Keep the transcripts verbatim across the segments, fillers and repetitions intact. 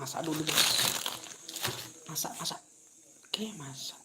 Masak dulu, guys. Masak, masak. Oke, masak.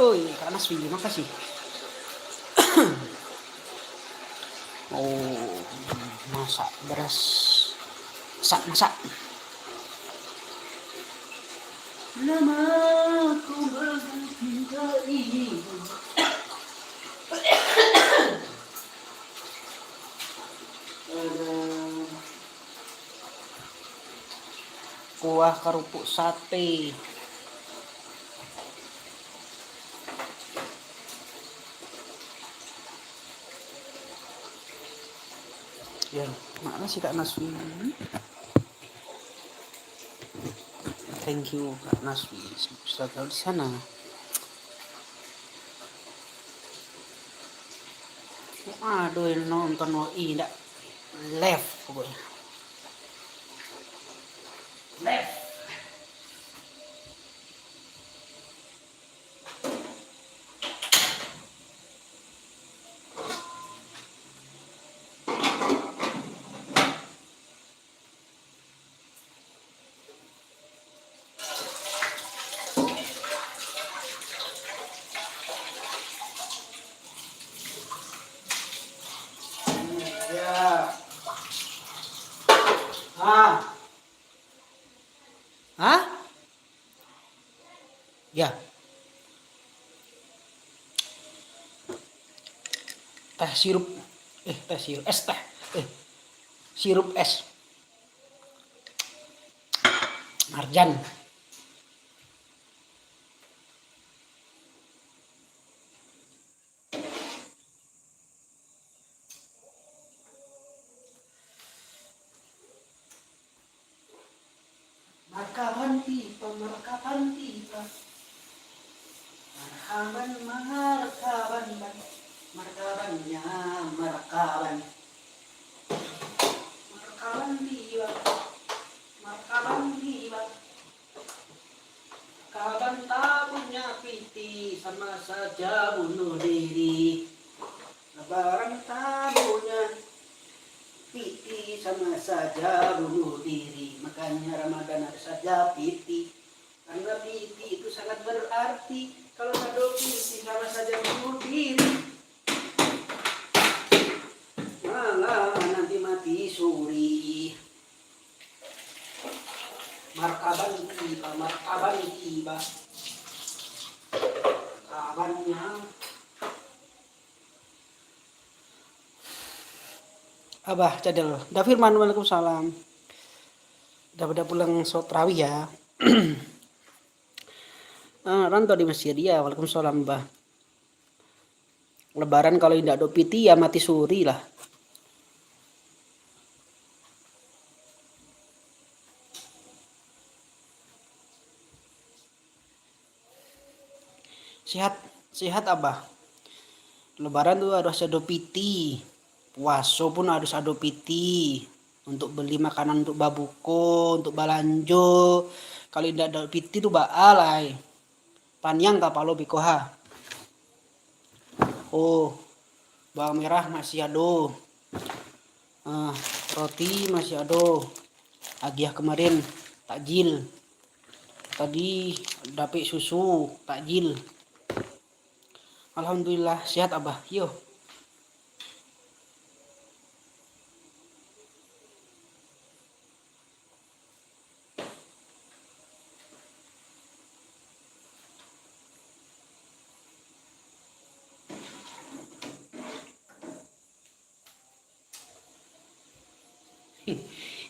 Oi, Kak Naswi, makasih. Oh, masak beras. Masak, masak. Lama ku mencintai. Kuah karupuk sate. Ya, makasih Kak Naswi. Thank you Kak Naswi. Sudah tahu di sana. Aduh, nonton W I ndak live pokoknya. Live. Ya. Ah. Hah? Ya. Teh sirup. Eh, teh sirup. Es teh. Eh, sirup es. Marjan. Markaban tiba, markaban tiba. Marhaban, markaban, ban. Markabannya markaban. Markaban tiba, markaban tiba. Kaban tak punya piti, sama saja bunuh diri. Lebaran tak punya piti, sama saja bunuh diri. Makanya Ramadan ada saja piti. Karena piti itu sangat berarti. Kalau sado piti sama saja bunuh diri. Malah nanti mati suri. Markaban tiba, markaban tiba. Kawannya. Abah Cadel. Da Firman, waalaikumsalam. Dah pada pulang sholat tarawih ya. Ah, Ranto di masjid, ya, waalaikumsalam, Bah. Lebaran kalau indak dok piti, ya mati suri lah. Sehat, sehat, Abah. Lebaran tu harus ado piti. Puaso pun harus ado piti. Untuk beli makanan untuk babuko, untuk balanjo. Kalau indak ado piti tu baa lai. Paniang kapalo biko ha. Oh, bawang merah masih ado. Ah, roti masih ado. Agiah kemarin takjil. Tadi dapek susu, takjil. Alhamdulillah, sehat, Abah. Yo.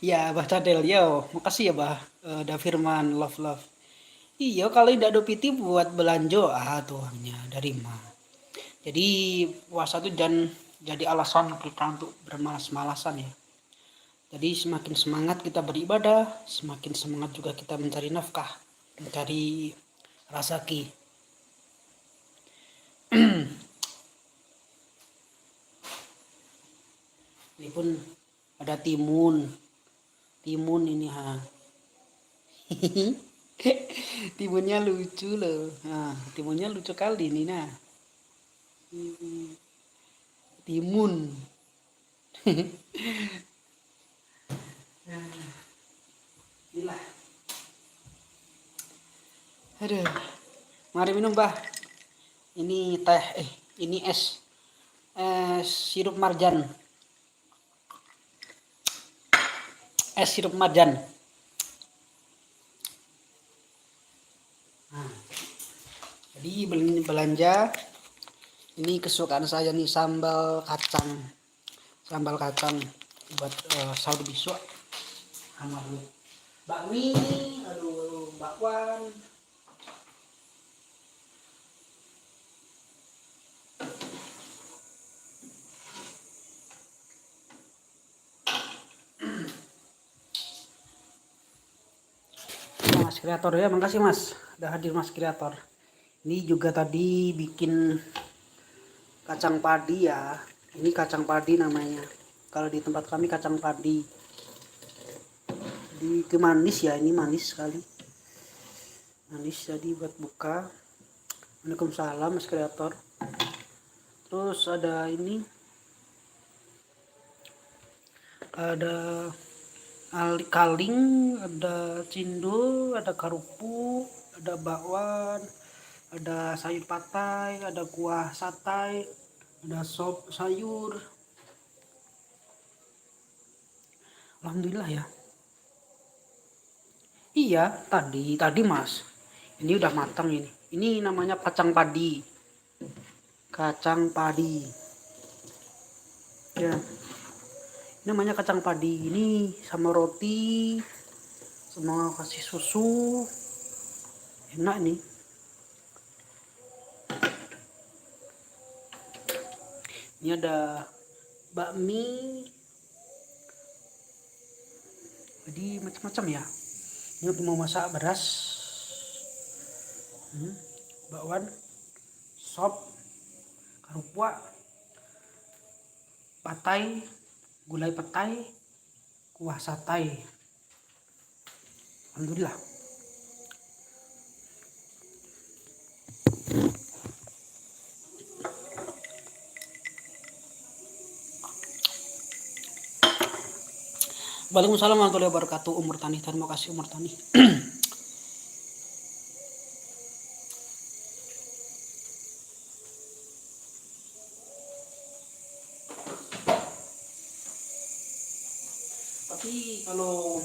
Ya, Bah Cadel, yo. Makasih ya, Bah. Eh, Da Firman, love, love. Iyo, kalau indak ado piti buat belanjo, ah, tu uangnya dari ma. Jadi, puasa tu jangan jadi alasan kita untuk bermalas-malasan ya. Jadi, semakin semangat kita beribadah, semakin semangat juga kita mencari nafkah, mencari razaki. Ini pun ada timun. Timun ini, ha. Timunnya lucu loh. Ha, timunnya lucu kali ini, nah. Timun. Nah, inilah. Aduh. Mari minum, Bah. Ini teh, eh, ini es. Es sirup marjan. Es sirup marjan. Nah, jadi bel-, belanja ini kesukaan saya nih, sambal kacang. Sambal kacang buat, eh, sahur besok. Sama buat bakmi, aduh, bakwan. Mas Kreator ya, makasih Mas, udah hadir Mas Kreator. Ini juga tadi bikin kacang padi ya. Ini kacang padi namanya. Kalau di tempat kami kacang padi. Di ke manis ya, ini manis sekali. Manis tadi buat buka. Waalaikumsalam Mas Kreator. Terus ada ini. Ada ali-, kaling, ada cindol, ada karupuk, ada bakwan, ada sayur patai, ada kuah satai, ada sop sayur. Alhamdulillah ya. Iya, tadi, tadi Mas. Ini udah matang ini. Ini namanya kacang padi. Kacang padi. Ya. Namanya kacang padi. Ini sama roti, sama kasih susu. Enak nih. Ini ada bakmi. Jadi macam-macam ya. Ini untuk memasak beras. Hmm, bakwan, sop, karupuak, patai, gulai patai, kuah satai. Alhamdulillah. Waalaikumsalam warahmatullahi wabarakatuh, Umur Tani. Terima kasih, Umur Tani. Kalau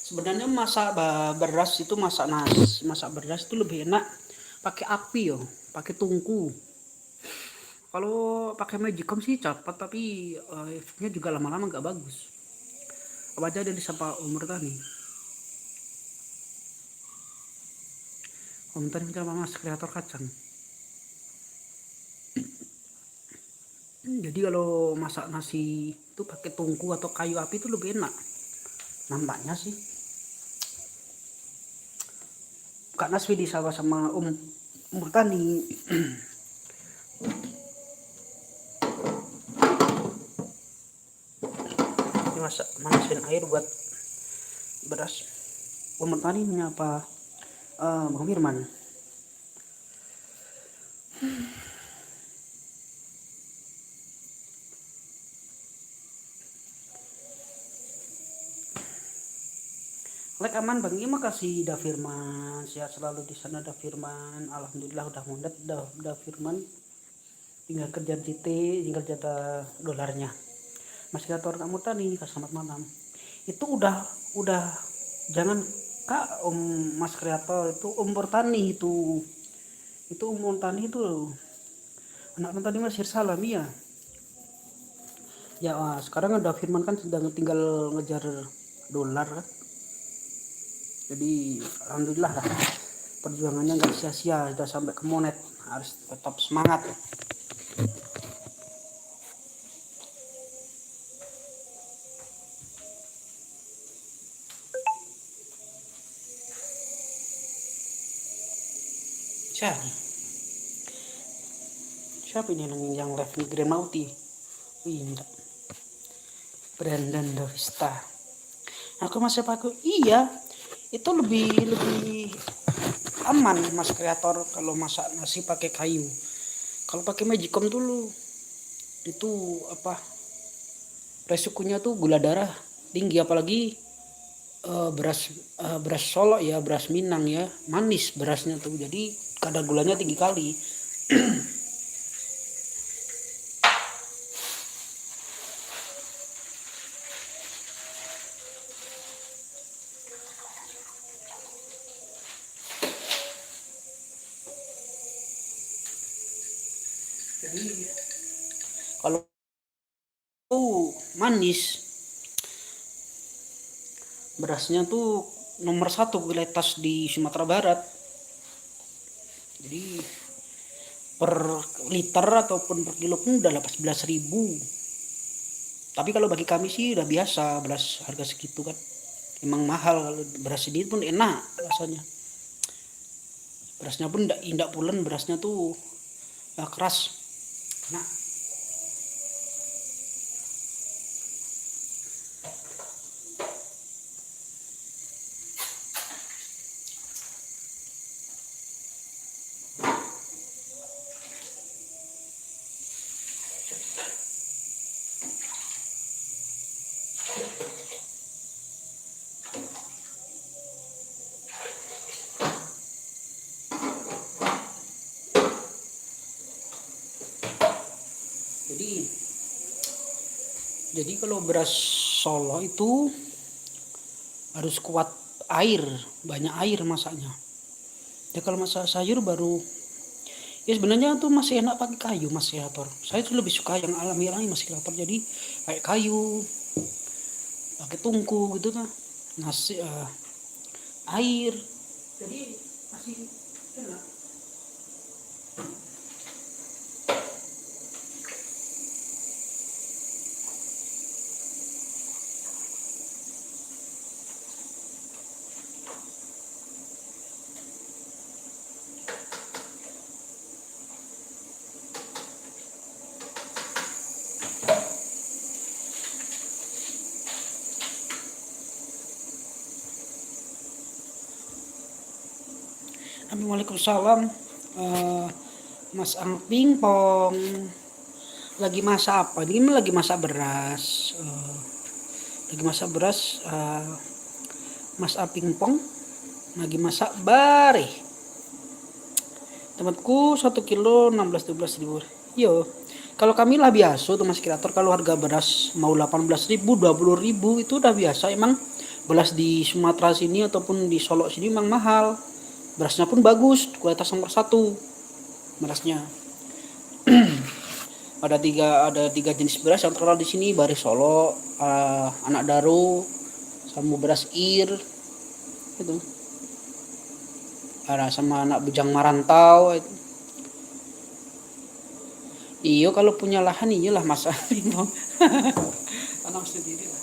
sebenarnya masak ba-, beras itu, masak nasi, masak beras itu lebih enak pakai api yo, pakai tungku. Kalau pakai magicom sih cepat, tapi, eh, efeknya juga lama-lama nggak bagus. Apa aja ada di sapa umur tani. Komentar macam apa, Mas, kreator kacang. Jadi kalau masak nasi itu pakai tungku atau kayu api itu lebih enak. Nampaknya sih. Kak Naswi di sawah sama Om, Om Tani. Ini masak, manasin air buat beras. Om Tani menyapa, eh, Bang Firman. Like aman Bang, terima kasih Da Firman. Sehat selalu di sana Da Firman. Alhamdulillah udah mondet Da, Da Firman. Tinggal kerja T T, tinggal jatah dolarnya. Mas Gator Nak Murtani, selamat malam. Itu udah, udah, jangan Kak, Om Mas Kreator, itu Om Murtani itu. Itu Om Murtani itu. Anak Murtani masih salam, iya. Ya, ah, sekarang Da Firman kan sedang tinggal ngejar dolar kan. Jadi, alhamdulillah lah. Perjuangannya nggak sia-sia, sudah sampai ke monet. Harus tetap semangat. Siapa? Siapa ini yang, yang live ni? Grand Mauti. Wih, enggak. Brandon Davista. Aku masih pakai, iya, itu lebih, lebih aman, Mas Kreator, kalau masak nasi pakai kayu. Kalau pakai magicom dulu, itu apa, resikonya tuh gula darah tinggi, apalagi, eh, beras, eh, beras Solok ya, beras Minang ya, manis berasnya tuh, jadi kadar gulanya tinggi kali. Jadi, kalau manis, berasnya tuh nomor satu kualitas di Sumatera Barat. Jadi, per liter ataupun per kilo pun udah delapan belas ribu. Tapi kalau bagi kami sih udah biasa beras harga segitu kan. Emang mahal, kalau beras sendiri pun enak rasanya. Berasnya pun indak, indak pulen, berasnya tuh, eh, keras. Enak. Jadi, jadi kalau beras Solok itu harus kuat air, banyak air masaknya. Ya, kalau masak sayur baru, ya sebenarnya tuh masih enak pakai kayu, Mas Kreator. Saya tuh lebih suka yang alami-alami, Mas Kreator. Jadi pakai kayu, pakai tungku gitu nah. Nasi, eh, air. Jadi masih enak. Amin, waalaikumsalam. Eh, Mas Ang Pingpong. Lagi masak apa? Ini lagi masak beras. Eh, lagi masak beras, eh, Mas Ang Pingpong. Lagi masak bareh. Tempatku satu kilo enam belas dua belas ribu. Yo. Kalau kami lah biaso tu, Mas Kreator, kalau harga beras mau delapan belas ribu, dua puluh ribu itu udah biaso. Emang beras di Sumatera sini ataupun di Solok sini emang mahal. Berasnya pun bagus, kualitas nomor satu berasnya. Ada tiga, ada tiga jenis beras yang terkenal di sini, Bareh Solok, eh, Anak Daro, sama beras Ir, itu. Ada sama Anak Bujang Marantau, itu. Iyo, kalau punya lahan, iyolah, Mas. Tanam sendiri lah.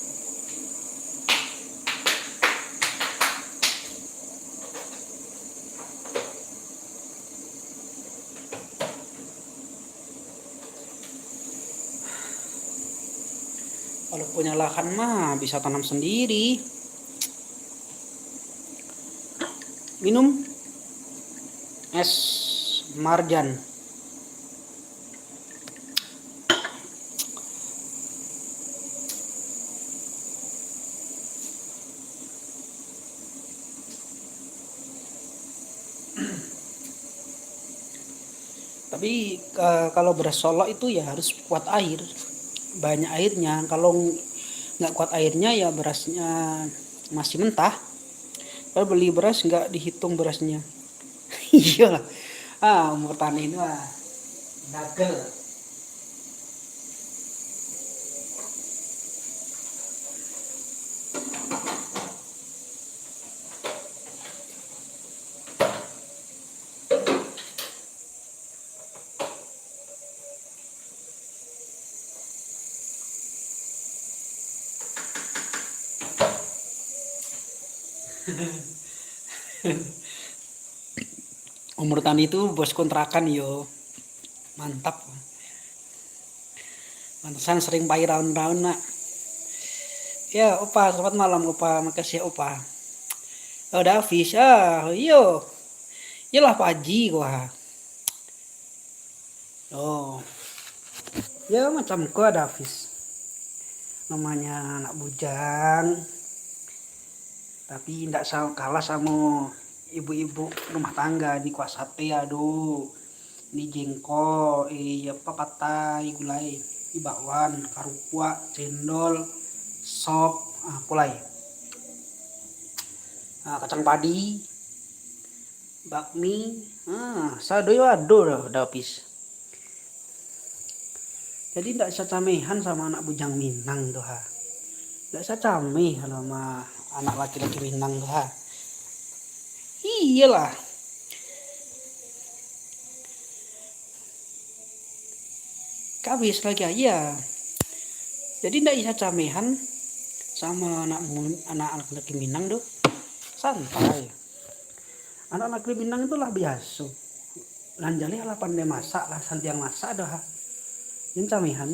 Kalau punya lahan mah, bisa tanam sendiri. Minum es Marjan. Tapi, eh, kalau beras Solok itu ya harus kuat air, banyak airnya. Kalau nggak kuat airnya, ya berasnya masih mentah. Kalau beli beras, nggak dihitung berasnya. Iyalah. Ah, umur tani itu, ah, dagel. Umur tani tu bos kontrakan, yo. Mantap. Pantesan sering pai raun-raun, nak. Ya, Opa, selamat malam, Opa. Makasih, Opa. Oh, Davis. Ah, iyo. Iyolah, Pak Haji, ko, ha. Oh. Ya, macam ko, Davis. Namanya anak bujang. Tapi indak sa-, kalah samo ibu-ibu rumah tangga ni, kuah sate ado, ni jengkol, eh, apa, patai, gulai, ni bakwan, karupuak, cendol, sop, ah, apo lai? Ah, kacang padi, bakmi, ah, sadonyo ado dah, dah habis. Jadi ndak sacamehan samo anak bujang Minang tu, ha. Ndak sacameh kalau ma-, anak laki-laki Minang tu, ha. Iyolah. Kabis lagi, iya. Jadi ndak bisa camehan samo anak mu-, anak laki-laki Minang tu. Santai. Anak laki Minang tu lah biaso. Nan jaleh lah pandai masak lah, santiang masak dah. Jan camehan.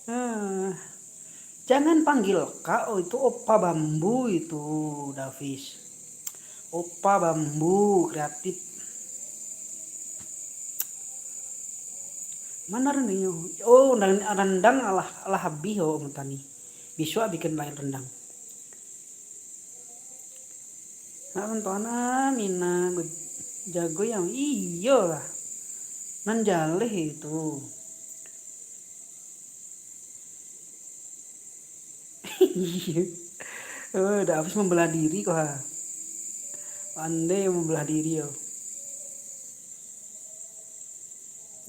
Ah. Jangan panggil Kak, oh, itu Opa Bambu itu, Davis. Opa Bambu kreatif. Mana rendang? Oh, rendang, rendang alah, alah habis, oh, Mutani. Bisuak bikin lain rendang. Nak nonton ah, Mina, jago yang iyo lah. Nan jaleh itu. Iyo. Oh, udah habis membelah diri kok, ha. Pandai membelah diri, yo.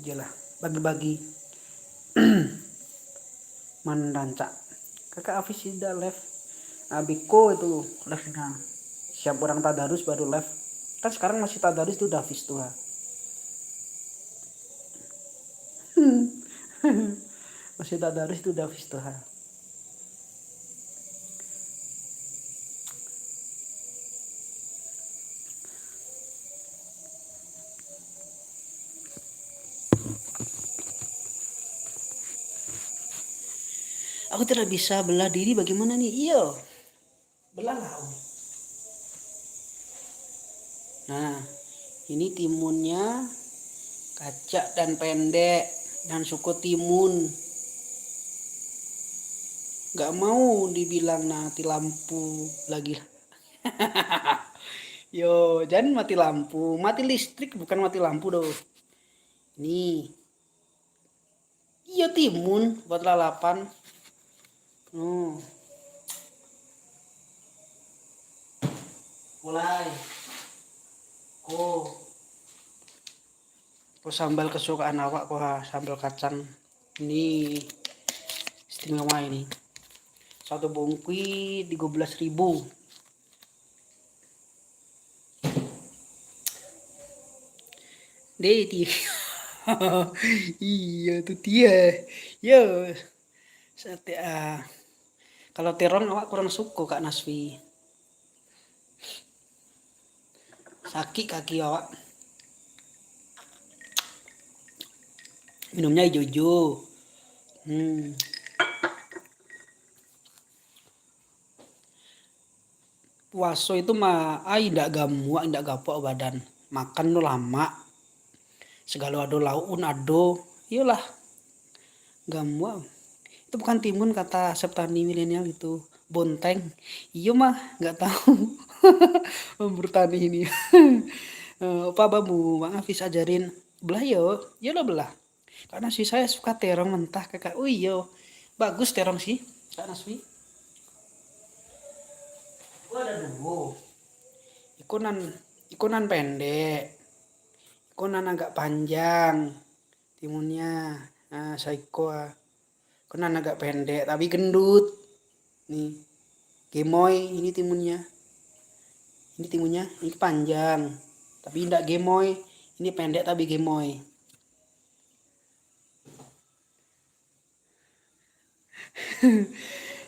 Iyolah, bagi-bagi. Mandancak. Kakak Hafiz Ida live. Ah, beko itu live-nya. Siap orang tadarus baru live. Kan sekarang masih tadarus tuh Davis tuh, ha. Masih tadarus tuh Davis tuh, ha. Aku tidak bisa belah diri, bagaimana nih? Iyo. Belahlah, Om. Nah, ini timunnya kacak dan pendek dan suko timun. Gak mau dibilang nanti lampu lagi. Yo, jan mati lampu. Mati listrik, bukan mati lampu doh. Ni. Iyo, timun buat lalapan. Hmm. Mulai. Ko. Ko sambal kesukaan awak ko ha, sambal kacang. Ini istimewa ini. Satu bungkuih tiga belas ribu. Deh, ti-, iyo tu dia. Yo. Sate-, ah, kalau terong awak kurang suko, Kak Nasfi. Sakik kaki awak. Minumnya ijo-ijo. Hmm. Puaso itu mah, ai, indak gamuak, indak gapuak badan. Makan tu lamak. Segalo ado lauk pun ado. Iyolah. Gamuak. Itu bukan timun, kata Asep Tani milenial itu. Bonteng. Iyo mah, nggak tahu. Bertani ini. Eh, apa bambu, Bang Hafiz ajarin. Belah yo, iyolah belah. Kak Naswi, saya suka terong mentah, Kakak. Oh iyo, bagus terong sih, Kak Naswi. Itu ada dua. Iko nan, iko nan pendek. Iko nan agak panjang. Timunnya, nah, saiko, ah. Iko nan agak pendek, tapi gendut. Nih, gemoy, ini timunnya. Ini timunnya, ini panjang. Tapi indak gemoy. Ini pendek, tapi gemoy.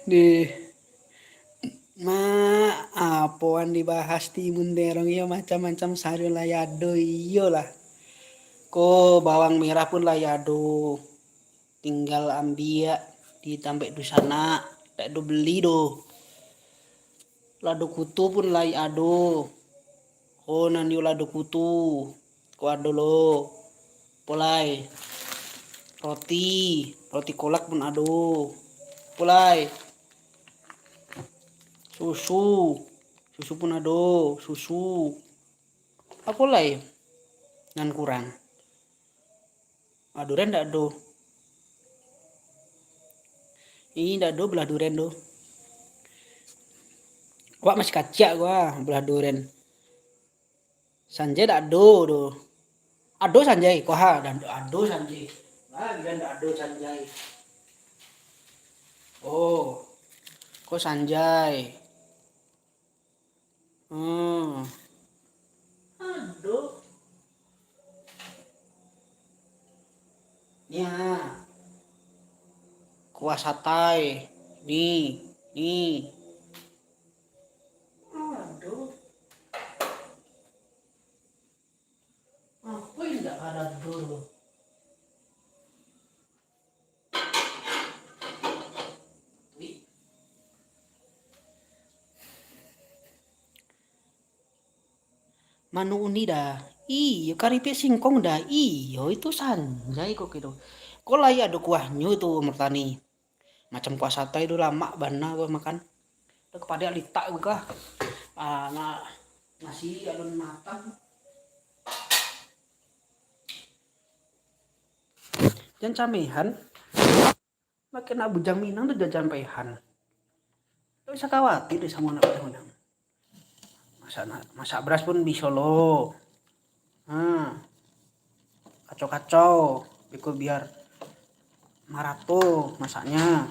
Deh. Ma, apoan dibahas timun terong iyo, macam-macam sayuran lah ado, iyolah. Ko bawang merah pun lah ado. Tinggal ambiak di tampek dusanak. Dak ado beli doh. Lado kutu pun lai ado. Oh, nan yo lado kutu. Ko ado lo. Polai. Roti. Roti kolak pun ado. Polai. Susu. Susu pun ado. Susu. Apo lai nan kurang? Ah, duren ndak ado. Ini ndak ado belah duren tu. Awak masih kaciak ko, ah, belah duren. Sanjai ndak ado tu. Ado sanjai, ko ha, dan ado sanjai. Ah, dan ndak ado sanjai. Oh. Ko sanjai. Hmm. Aduh. Nia. Kuah satai. Ni, ni. Aduh. Apa yang tak ada dulu? Manuk uni dah. Iyo, karipik singkong dah. Iyo, itu sanjai kok gitu. Kok lai ado kuahnyo tu, Murtani? Macam kuah satai tu, lamak bana gua makan. Dah kepadak litak gua kah. Ah, na-, nasi alun matang. Jan camehan. Makin nak bujang Minang tu jan camehan. Tak usah khawatir deh sama anak bujang Minang. Masak na-, masak beras pun bisa lo. Ha. Kacau-kacau. Biko biar marato masaknya.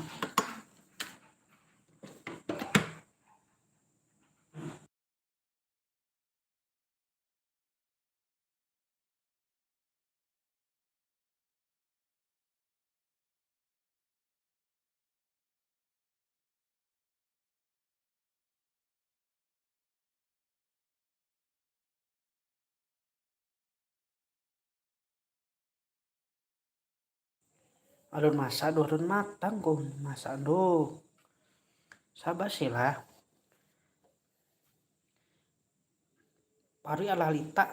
Alun masak doh, alun matang ko masak doh. Sabar se lah. Paruik alah litak.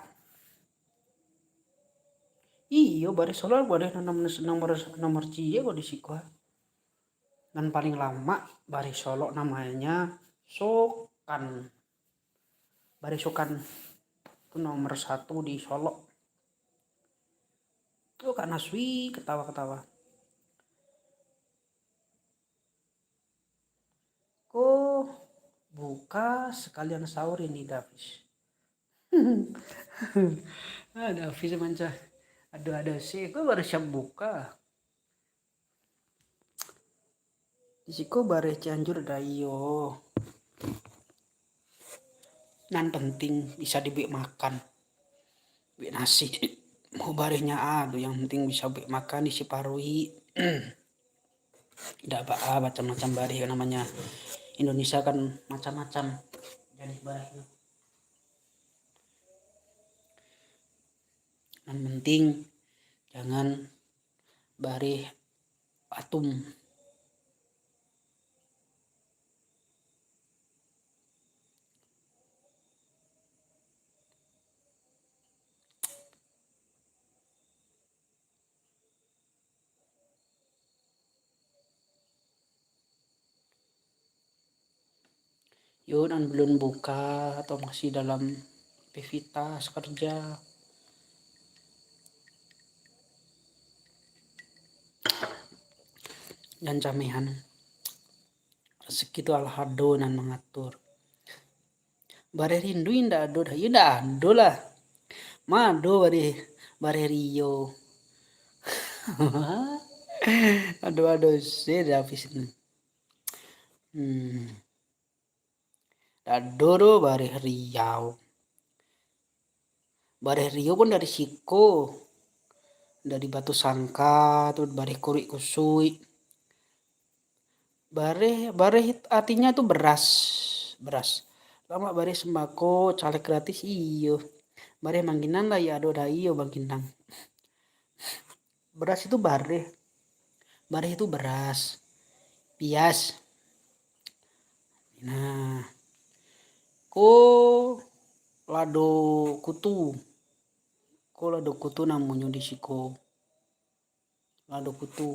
Iyo, bareh solok, bareh nomor, nomor, nomor ciek ko di siko. Nan paling lamak bareh solok namanya sokan. Barisukan tu nomor satu di Solok. Tu Kak Naswi ketawa-ketawa. Ko buka sakalian sahur ini, Davis. Ah, Davis mancah. Aduh, aduh, si ko baru siap buka. Di siko bareh Cianjur dah iyo. Nan penting bisa dibuek makan. Buek nasi. Mau barehnya ado, yang penting bisa buek makan, isi paruik. Indak baa macam-macam bareh, namanya Indonesia kan macam-macam jenis barehnyo. Nan penting jangan bareh atum. Yo, nan belum buka atau masih dalam aktivitas kerja, jan camehan. Rezeki tu alah ado nan mangatur. Bareh rindu indak ado doh. Yo, indak ado lah. Ma ado bareh, bareh rio. Ado-ado se Davis ni. Hmm. Indak ado doh bareh rio. Bareh rio pun dari siko. Dari Batusangka tu, bareh Kuruik Kusuik. Bareh, bareh it-, artinya tu beras, beras. Lamak bareh sembako, caleg gratis, iyo. Bareh mangkinang lah, yo ado dah iyo mangkinang. Beras itu bareh. Bareh itu beras. Pias. Nah. Ko lado kutu. Ko lado kutu namonyo di siko. Lado kutu.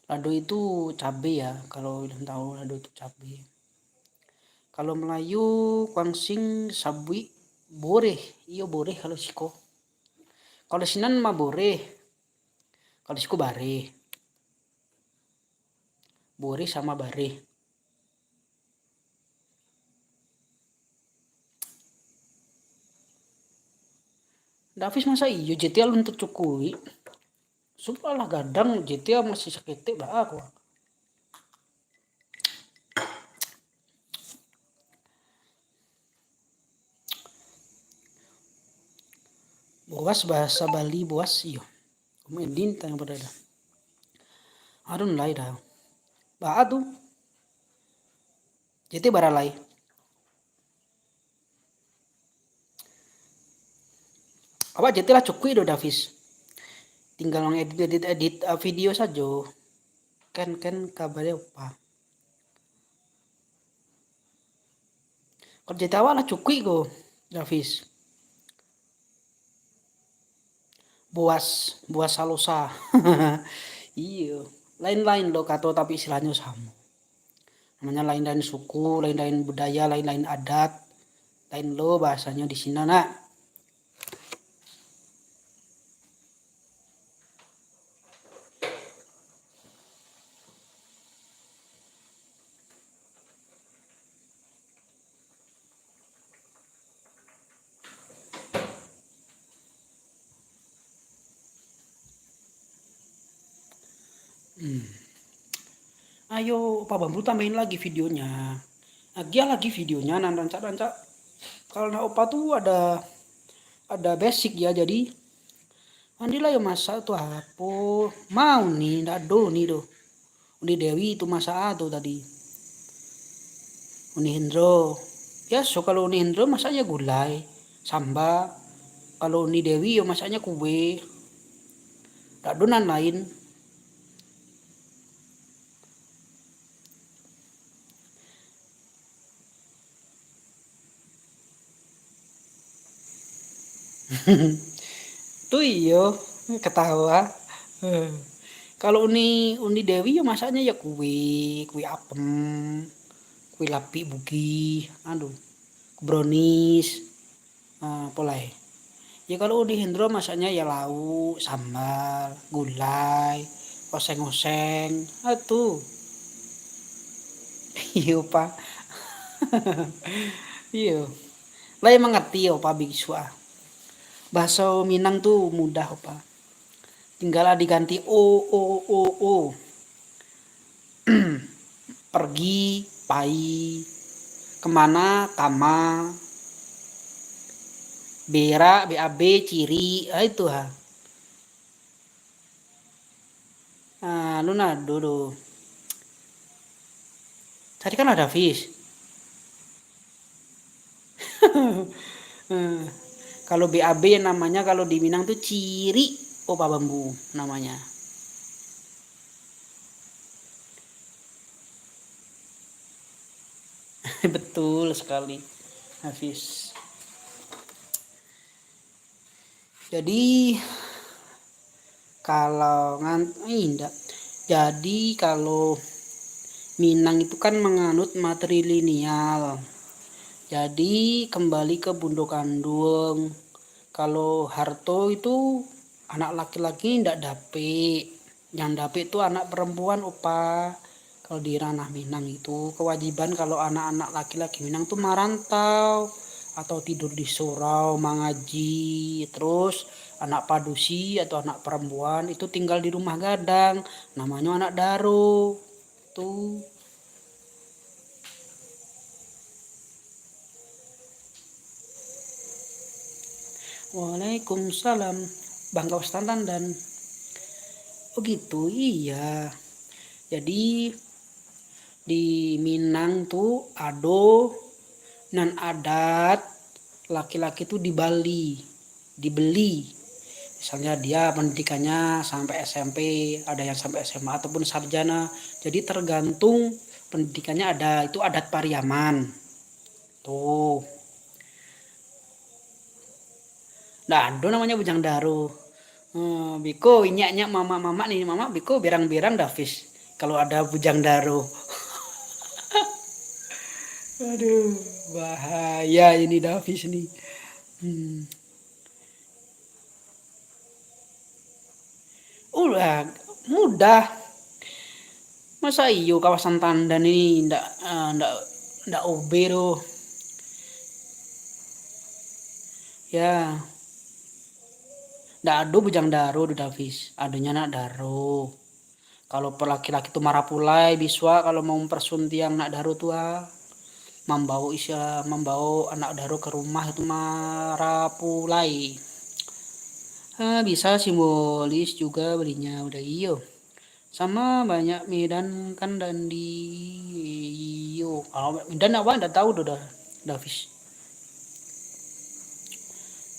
Lado itu cabe ya, kalau yang tahu lado itu cabe. Kalau Melayu, kuangsing, sabuik, boreh. Iyo, boreh kalau siko. Kalau sinan mah boreh. Kalau siko bareh. Boreh sama bareh. Davis, masa iyo J T A alun tacukuik? Sudah lah gadang J T A masih saketek baa ko. Boas bahasa Bali, boas iyo. Komedi tanyo pado ado. Adun lai dah. Baa tu? J T bara lai. Awak J T lah cukuik doh, Davis. Tinggal mangedit-edit, edit, ah, video sajo. Kan, kan kabarnya apa? Kalau J T awak lah cukuik ko, Davis. Buas, buas salosa. Iyo, lain-lain lo kato, tapi istilahnyo samo. Namanya lain-lain suku, lain-lain budaya, lain-lain adat, lain lo bahasanyo di sinan, nak. Hmm. Ayo, Opa Bambu tambahin lagi videonya. Agiah lagi videonya, nan rancak-rancak. Kalau nak Opa tu ada, ada basic ya, jadi Andi lah yang masak tu apo? Mau ni, ndak ado ni doh. Uni Dewi tu masak a tu tadi. Uni Hendro. Biaso kalau Uni Hendro masaknya gulai, samba. Kalau Uni Dewi yo masaknya kue. Ndak ado nan lain. Tu iyo, ketawa. Eh. Kalau Uni, Uni Dewi yo masaknya ya kue, kue apem, Kue lapik Bugih, aduh, brownies, ah, apo lai. Ya, kalau Uni Hendro masaknya ya lauk, sambal, gulai, oseng-oseng, ah, tu. Iyo, Pa. Iyo. Lai mangarti, Opa, bisuak, ah. Bahaso Minang tu mudah, Opa. Tinggal diganti o, o, o, o. Pergi, pai. Kemana, kama. Berak, B A B, ciri. Ah, itu ha. Ah, lu nado do. Tadi kan ada fish. Eh, kalau B A B namanya, kalau di Minang tu ciri, Opa, bambu namanya. Betul sekali, Hafiz. Jadi, kalau ngan-, eh, indak. Jadi, kalau Minang itu kan menganut matrilineal. Jadi, kembali ke bundo kandung. Kalau harto itu anak laki-laki indak dapek. Yang dapek tu anak perempuan, Opa. Kalau di ranah Minang itu, kewajiban kalau anak-anak laki-laki Minang tu marantau atau tidur di surau, mangaji. Terus anak padusi atau anak perempuan itu tinggal di rumah gadang, namonyo anak daro. Tu. Waalaikumsalam, Bang Kawas Tandan. Oh gitu, iya. Jadi, di Minang tu ado nan adat laki-laki tu dibali, dibeli. Misalnya dia pendidikannya sampai S M P, ada yang sampai S M A ataupun sarjana. Jadi tergantung pendidikannya ada, itu adat Pariaman. Tuh. Ndak ado namonyo bujang daro. Eh, biko inyak-inyak mamak-mamak ni, mamak biko berang-berang Davis. Kalau ada bujang daro. Aduh, bahaya ini Davis ni. Hmm. Ulah, mudah. Masa iyo Kawasan Tandan ni ndak, ah, ndak, ndak O B doh. Ya. Ndak ado bujang daro doh, Davis. Adonyo anak daro. Kalau laki-laki tu marapulai, bisuak kalau mau mempersuntiang anak daro tu, ah, mambawo isi-, mambawo anak daro ka rumah tu marapulai. Ah, bisa simbolis juga balinya, udah iyo. Sama banyak Medan kan dan di, iyo. Kalau Medan awak ndak tahu doh, Da-, Davis.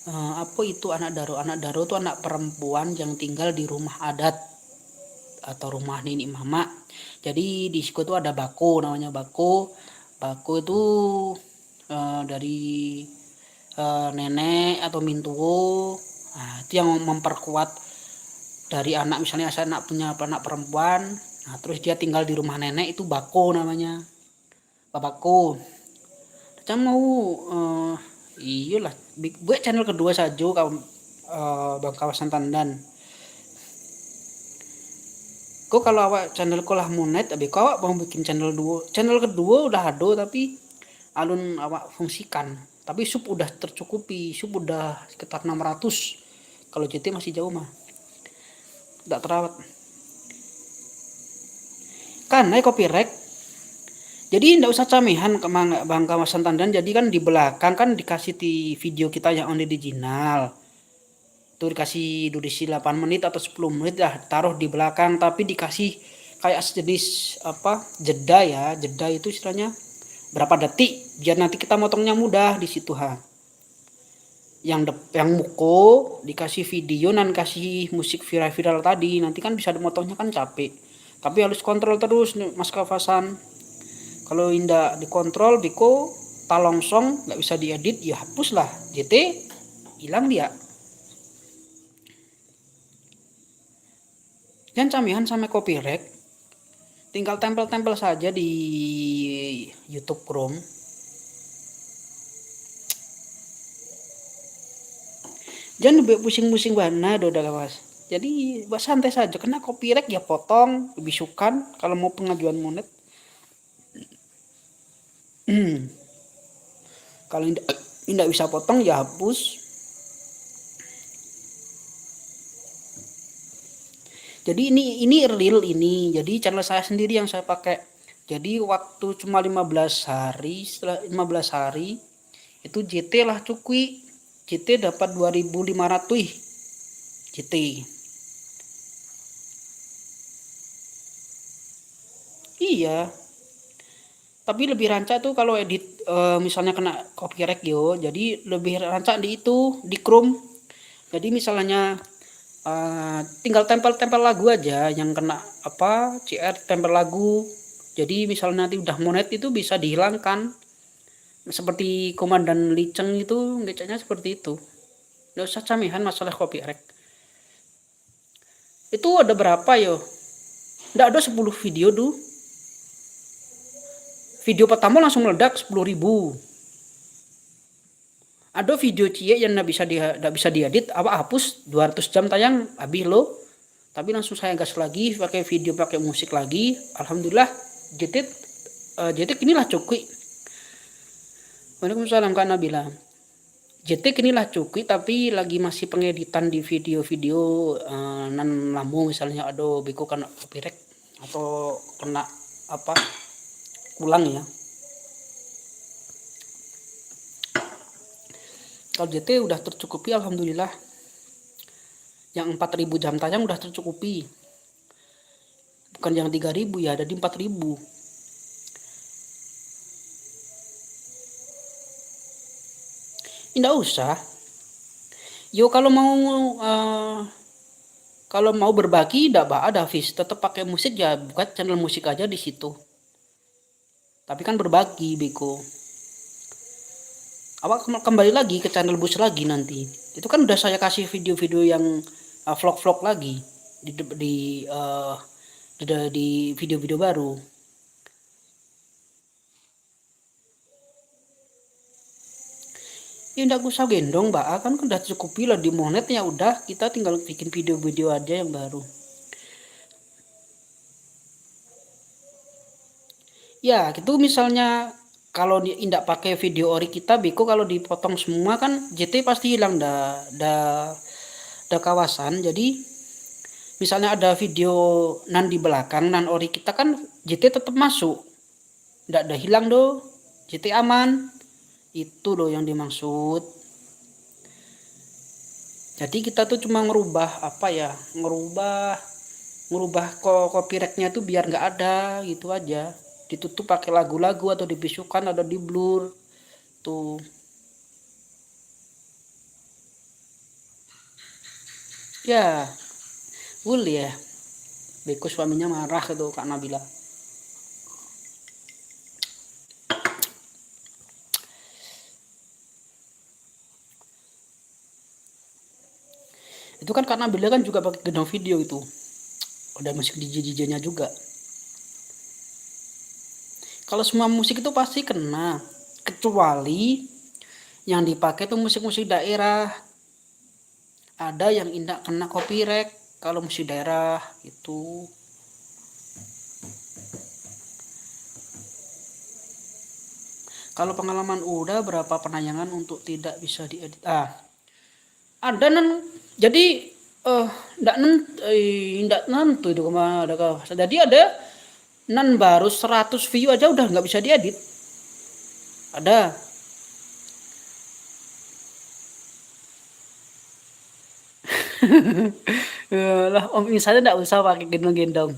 Eh, apo itu anak daro? Anak daro tu anak perempuan yang tinggal di rumah adat atau rumah nini mamak. Jadi, di siko tu ada bako, namonyo bako. Bako tu, eh, dari, eh, nenek atau mintuo. Nah, itu yang memperkuat dari anak, misalnya saya anak punya anak perempuan, nah, terus dia tinggal di rumah nenek, itu bako namanya. Babako. Macam mau, eh, iyolah, bi-, buat channel kedua sajo, kawan, eh, Bang Kawasan Tandan. Ko kalau awak channel ko lah munet, abis ko awak mau bikin channel duo. Channel kedua udah ado, tapi alun awak fungsikan. Tapi sub udah tercukupi, sub udah sekitar enam ratus. Kalau J T masih jauh mah. Ndak terawat. Kan, eh, copyright. Jadi, ndak usah camehan ke Mang-, Bang Kawasan Tandan. Jadi, kan di belakang kan dikasih di video kita yang on the original. Tu dikasih durasi delapan menit atau sepuluh menit lah, taruh di belakang, tapi dikasih kayak sejenis, apa, jeda ya. Jeda itu istilahnya berapa detik, biar nanti kita motongnya mudah di situ, ha. Yang dep-, yang muko dikasih video nan kasih musik viral-viral tadi, nanti kan bisa dimotongnya kan capek. Tapi harus kontrol terus nih, Mas Kawasan. Kalau indak dikontrol, biko talongsong, nggak bisa diedit, ya hapuslah. J T, hilang dia. Jangan camehan sama copyright. Tinggal tempel-tempel saja di YouTube Chrome. Jan buek pusing-pusing bana doh, dah lawas. Jadi, buat santai sajo. Kena copyright, ya potong, bisukan, kalau mau pengajuan monet. Kalau indak, indak bisa potong, ya hapus. Jadi ini, ini real ini. Jadi channel saya sendiri yang saya pakai. Jadi waktu cuma lima belas hari, setelah lima belas hari, itu J T lah cukuik. J T dapat dua ribu lima ratus. J T. Iya. Tapi lebih rancak tuh kalau edit, eh, misalnya kena copyright yo. Jadi lebih rancak di itu, di Chrome. Jadi misalnya, eh, tinggal tempel-tempel lagu aja yang kena apa, C R tempel lagu. Jadi misalnya nanti udah monet itu bisa dihilangkan. Seperti Komandan Liceng itu, ngeceknya seperti itu. Nggak usah camehan masalah copyright. Itu ada berapa yo? Ndak ada sepuluh video tu. Video pertama langsung meledak sepuluh ribu. Ada video ciek yang ndak bisa di, ndak bisa diedit, awak hapus dua ratus jam tayang, habis lo. Tapi langsung saya gas lagi, pakai video, pakai musik lagi. Alhamdulillah, J T, eh, J T kini lah cukuik. Waalaikumsalam, Kak Nabila. J T kini lah cukuik, tapi lagi masih pengeditan di video-video, eh, nan lamo, misalnya ado beko kena copyright atau kena apa, ulang ya. Kalau J T udah tercukupi, alhamdulillah. Yang empat ribu jam tayang udah tercukupi. Bukan yang tiga ribu ya, jadi empat ribu. Indak usah. Yo, kalau mau, eh, kalau mau berbagi, ndak ba-, ada, Fis. Tetap pakai musik ya, buat channel musik aja di situ. Tapi kan berbagi, beko. Awak kem-, kembali lagi ke channel Bus lagi nanti. Itu kan udah saya kasih video-video yang, eh, vlog-vlog lagi di, di, eh, di, di video-video baru. Ya, ndak usah gendong, ba, kan udah cukupi lah di monet, ya udah, kita tinggal bikin video-video aja yang baru. Ya, itu misalnya kalau di, indak pakai video ori kita, beko kalau dipotong semua kan J T pasti hilang dah, dah, dah kawasan. Jadi, misalnya ada video nan di belakang, nan ori kita kan J T tetap masuk. Ndak ada hilang doh. J T aman. Itu loh yang dimaksud. Jadi kita tuh cuma ngerubah apa ya, ngerubah, ngerubah ko-, copyrightnya tuh biar nggak ada gitu aja. Ditutup pakai lagu-lagu atau dibisukan atau di-blur tuh. Ya, boleh ya. Beko suaminya marah itu, Kak Nabila. Itu kan Kak Nabila kan juga pakai gendong video itu. Ada musik D J-D J-nya juga. Kalau semua musik itu pasti kena, kecuali yang dipakai tuh musik-musik daerah. Ada yang indak kena copyright kalau musik daerah gitu. Kalau pengalaman udah berapa penayangan untuk tidak bisa diedit? Ah, ada nan jadi, eh, ndak nen-, eh, ndak nentu itu kemana ada kau. Jadi ada nan baru seratus view aja udah nggak bisa diedit. Ada. Lah, Om Insan ndak usah pakai gendong-gendong.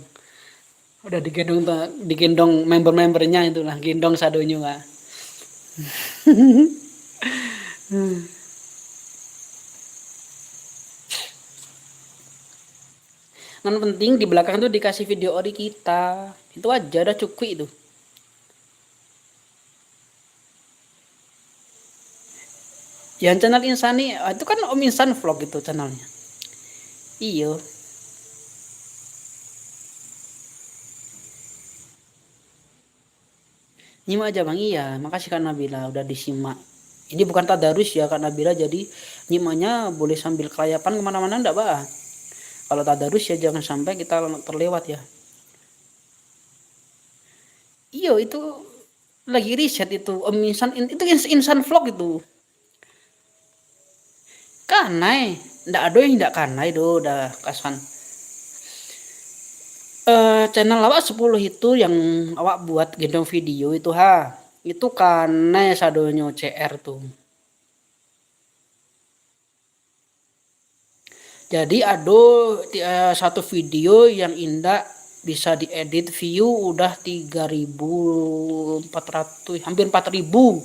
Udah digendong ta-, digendong member-membernya itulah, gendong sadonyo lah. Nan penting di belakang tuh dikasih video ori kita. Itu aja udah cukup itu. Yang channel Insani, ah, itu kan Om Insan Vlog itu channelnya. Iyo. Nyimak aja, Bang. Iya, makasih Kak Nabila udah disimak. Ini bukan tadarus ya, Kak Nabila, jadi nyimaknya boleh sambil kelayapan kemana-mana, ndak apa. Kalau tadarus ya jangan sampai kita terlewat ya. Iyo, itu lagi riset itu, Om Insan, itu Ins-, Insan Vlog itu. Kanai, ndak ado yang ndak kanai doh, dah kasan. Eh, channel awak sepuluh itu yang awak buat gendong video itu ha. Itu kanai sadonyo C R tu. Jadi ado ti-, eh, satu video yang indak bisa diedit, view udah tiga ribu empat ratus, hampir empat ribu.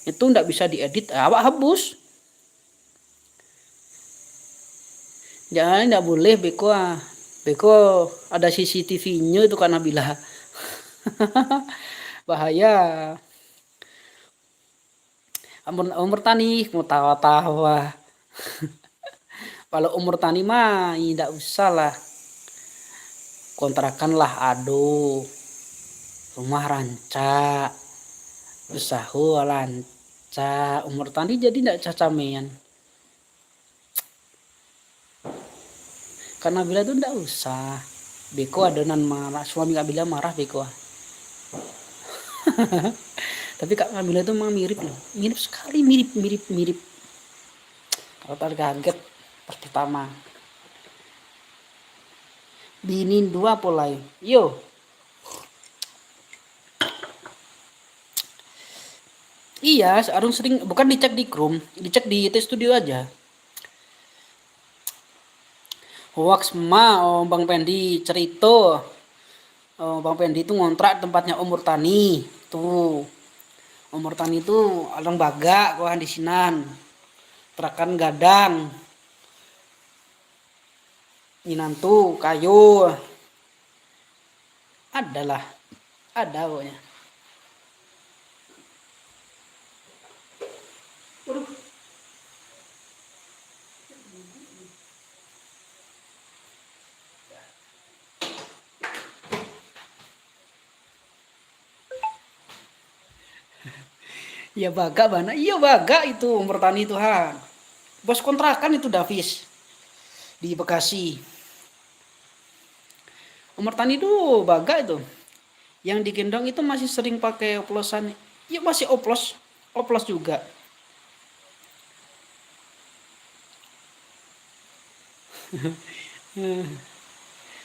Itu ndak bisa diedit, awak habus. Jangan, ndak boleh beko ah. Beko ada C C T V-nyo itu Kak Nabila. Bahaya. Amun Om Murtani, mau tawa-tawa. Kalau Om Murtani mah, indak usah lah. Kontrakan lah ado. Rumah rancak. Usaho rancak. Om Murtani jadi ndak cacamean. Kak Nabila tu ndak usah. Beko ado nan marah, suami Kak Nabila marah beko ah. Tapi Kak Nabila tu memang mirip loh. Mirip sekali, mirip, mirip, mirip. Kalau tak kaget pas pertama. Bini dua pulai. Yo. Iya, Arun sering, bukan dicek di Chrome, dicek di Y T Studio aja. Hoax ma, oh, Bang Pendi cerito. Oh, Bang Pendi tu ngontrak tempatnya Om Murtani. Tu. Om Murtani tu alang bagak kau di sinan. Terakan gadang. Minantu, kayo. Adalah. Ada pokoknya. Waduh. Iya bagak bana, iya bagak itu Om Murtani tu ha. Bos kontrakan itu Davis di Bekasi. Om Murtani tu bagak itu. Yang digendong itu masih sering pakai oplosan. Iya masih oplos, oplos juga.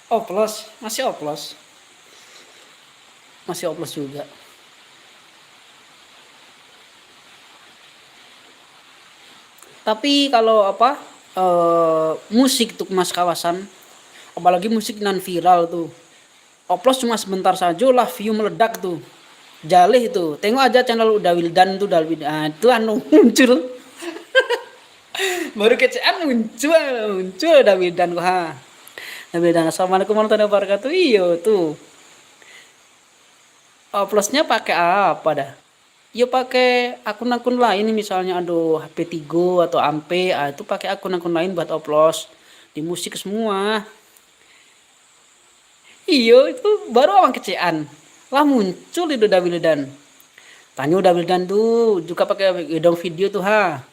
Oplos, masih oplos. Masih oplos juga. Tapi kalau apa, eh, musik tuh Mas Kawasan, apalagi musik nan viral tuh, oplos cuma sebentar sajo lah view meledak tu. Jaleh tu. Tengok aja channel Uda Wildan tu, Uda Wildan. Ah, itu anu muncul. Baru kecekan muncul, muncul Uda Wildan ko ha. Uda Wildan, "Assalamualaikum warahmatullahi wabarakatuh." Iyo tu. Oplosnya pakai apa dah? Yo pakai akun-akun lain, misalnya ado H P Tigo atau Ampe, ah, itu pakai akun-akun lain buat oplos. Di musik semua. Iyo, itu baru awak kecekan. Lah muncul itu Uda Wildan. Tanyo Uda Wildan tu juga pakai gedong video tu ha.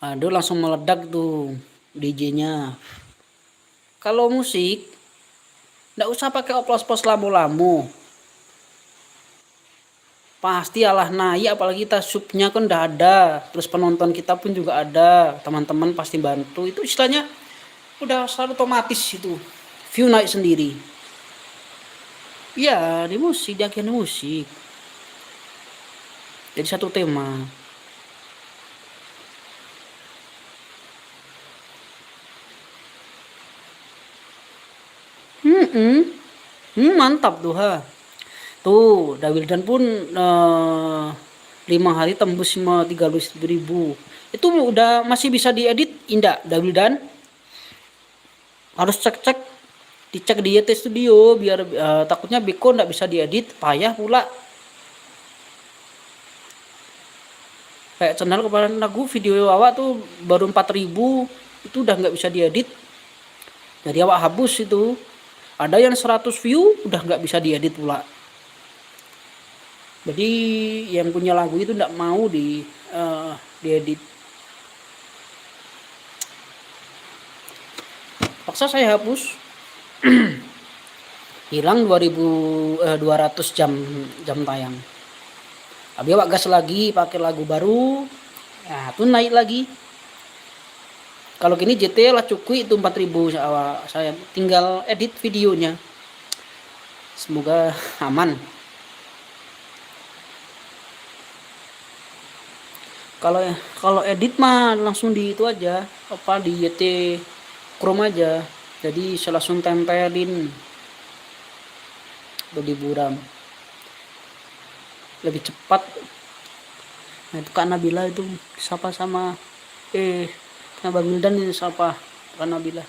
Ado langsung meledak tu D J-nya. Kalau musik, ndak usah pakai oplos-oplos lamo-lamo. Pasti alah naik, apalagi kita subnya kan udah ada, terus penonton kita pun juga ada, teman-teman pasti bantu. Itu istilahnya udah selalu otomatis itu, view naik sendiri. Iya, di musik, di akhirnya musik. Jadi satu tema. Hmm, hmm, mantap tu ha. Tu, Uda Wildan pun, eh, lima hari tembus lima, tiga belas ribu. Itu udah masih bisa diedit, indak, Uda Wildan? Harus cek-cek, dicek di Y T Studio, biar, eh, takutnya beko ndak bisa diedit, payah pula. Kayak channel kemarin lagu video awak tu baru empat ribu, itu udah nggak bisa diedit. Jadi awak habus itu. Ada yang seratus view udah nggak bisa diedit pula. Jadi yang punya lagu itu nggak mau di eh, diedit. Paksa saya hapus. Hilang dua ribu, eh, dua ratus jam, jam tayang. Habis awak gas lagi, pakai lagu baru. Nah, tu naik lagi. Kalau kini J T lah cukup itu empat ribu, saya tinggal edit videonya. Semoga aman. Kalau kalau edit mah langsung di itu aja, apa, di Y T Chrome aja. Jadi saya langsung tempelin, lebih buram, lebih cepat. Nah, itu Kak Nabila itu sapa sama, eh, Abang Wildan ini sapa, Kak Nabila.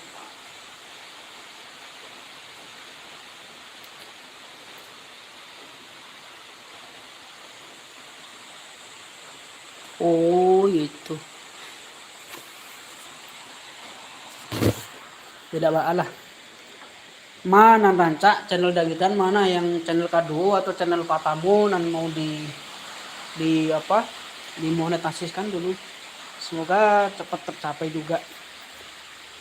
Oh, itu. Tidak masalah. Ma nan rancak, channel Dawidan mana yang channel kaduo atau channel patamo nan mau di, di apa, dimonetisasikan dulu. Semoga cepat tercapai juga.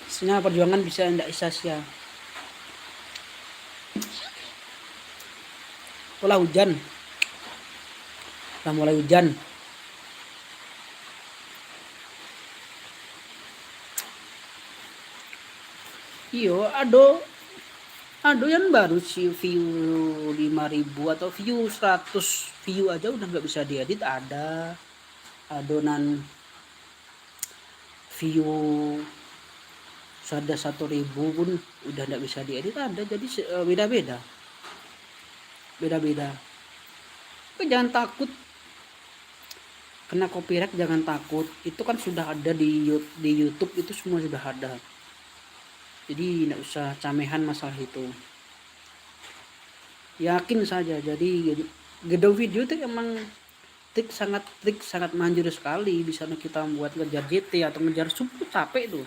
Maksudnya perjuangan bisa ndak sia-sia. Itulah hujan. Lah mulai hujan. Iyo, ado, ado yang baru si view lima ribu atau view seratus view aja udah nggak bisa diedit, ada. Ado nan view sada satu ribu pun udah ndak bisa diedit, ada. Jadi se- eh, beda-beda. Beda-beda. Tapi jangan takut kena copyright, jangan takut. Itu kan sudah ada di You- di YouTube, itu semua sudah ada. Jadi ndak usah camehan masalah itu. Yakin saja. Jadi gedong video itu emang trik sangat trik sangat manjur sekali. Bisa kita buat ngejar J T atau ngejar sub tu capek tu.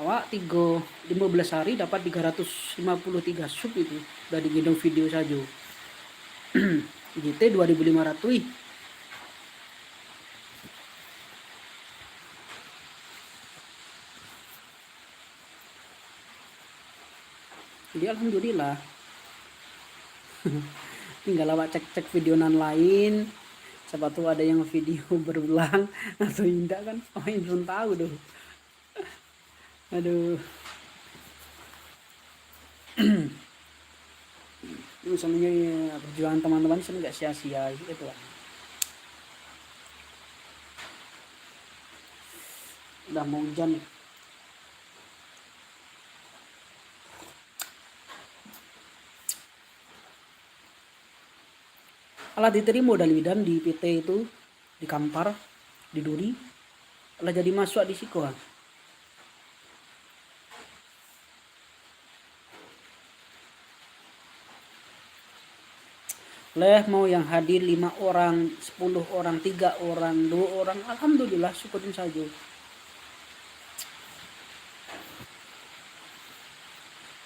Awak tiga, lima belas hari dapat tiga ratus lima puluh tiga sub itu dari gedong video saja. J T dua ribu lima ratus. Jadi alhamdulillah. Tinggal awak cek-cek video nan lain. Siapa tahu ada yang video berulang atau indak kan. Oh, belum tahu tuh. Aduh. Misalnya perjuangan teman-teman itu nggak sia-sia gitu lah. Udah mau hujan nih. Alah diterima Dawidan di P T itu, di Kampar, di Duri. Alah jadi masuk di siko. Leh mau yang hadir lima orang, sepuluh orang, tiga orang, dua orang, alhamdulillah, syukurin saja.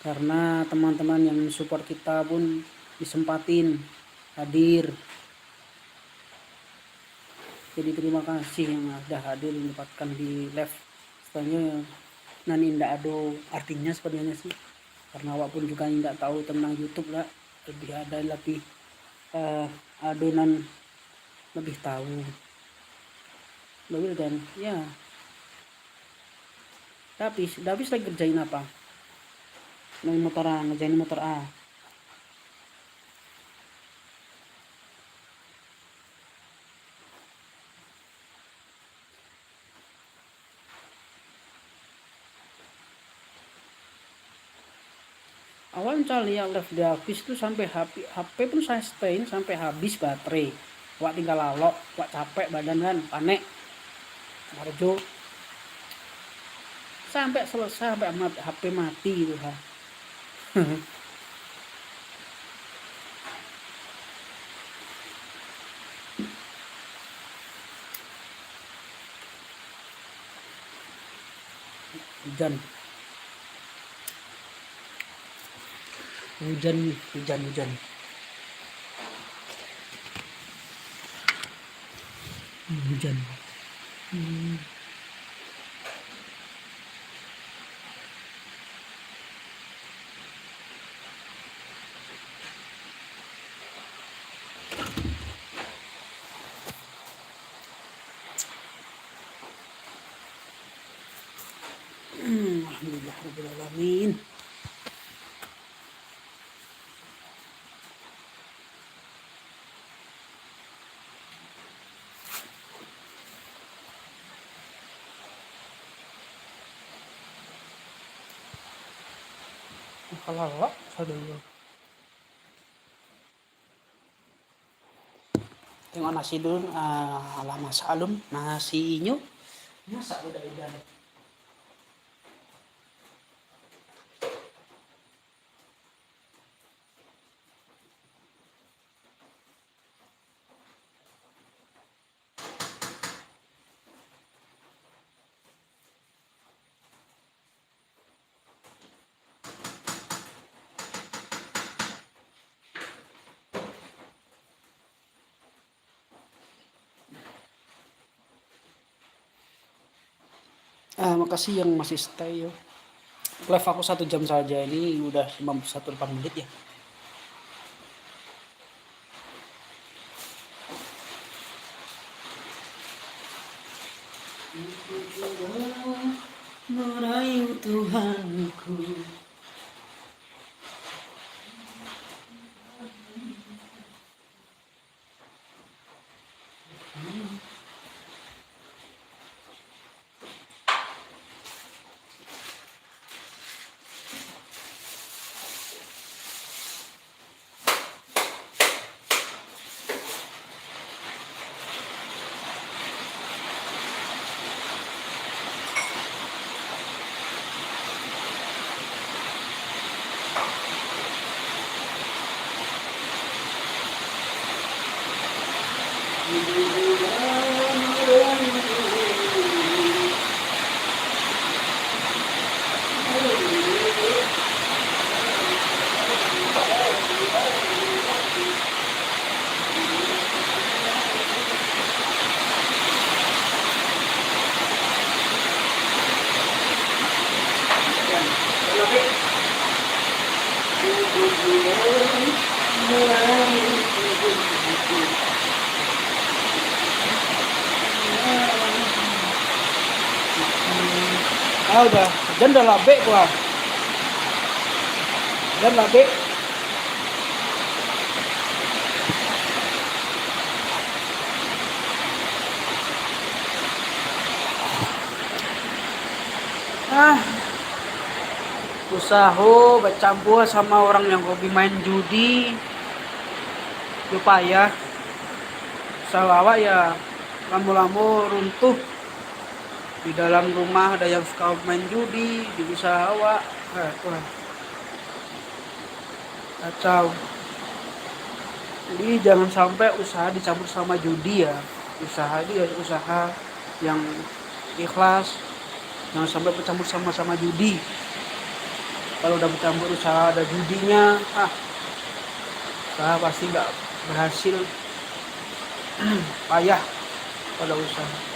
Karena teman-teman yang support kita pun disempatin hadir. Jadi terima kasih yang sudah hadir menyempatkan di live. Sebenarnya nan indak ado artinya sebenarnya sih. Karena awak pun juga indak tahu tentang YouTube lah. Lebih ada lebih eh, ado nan lebih tahu. Lebih kan, ya. Tapi, tapi saya kerjain apa? Naik motor A, ngerjain motor A. Awak mencari yang live di habis tu sampai habis, H P pun saya stay sampai habis baterai. Awak tinggal lalok, awak capek badan kan, panek. Karajo. Sampai selesai, sampai mat, H P mati tu ha. Hujan. Hujan, hujan, hujan. Hmm, hujan. Hmm. Hmm, alhamdulillah rabbil alamin. Kalau awak sadonyo. Tengok nasi dulu, ah, lah masak alun. Nasinyo masak udah udah. Ah, makasih yang masih stay yo. Live aku satu jam saja, ini udah lima puluh satu delapan menit ya. Merayu Tuhanku. Ah, udah. Jan dah labek, wah. Jan labek. Ah, usaho bacampua sama urang yang hobi main judi, yo payah. Usaho awak ya lamo-lamo runtuh. Di dalam rumah ada yang suka main judi, di usaha awak. Eh, Tuhan. Kacau. Jadi, jangan sampai usaha dicampur sama judi, ya. Usaha itu ya usaha yang ikhlas. Jangan sampai bercampur sama-sama judi. Kalau udah bercampur usaha ada judinya, ah, usaha pasti nggak berhasil. Payah kalau usaha.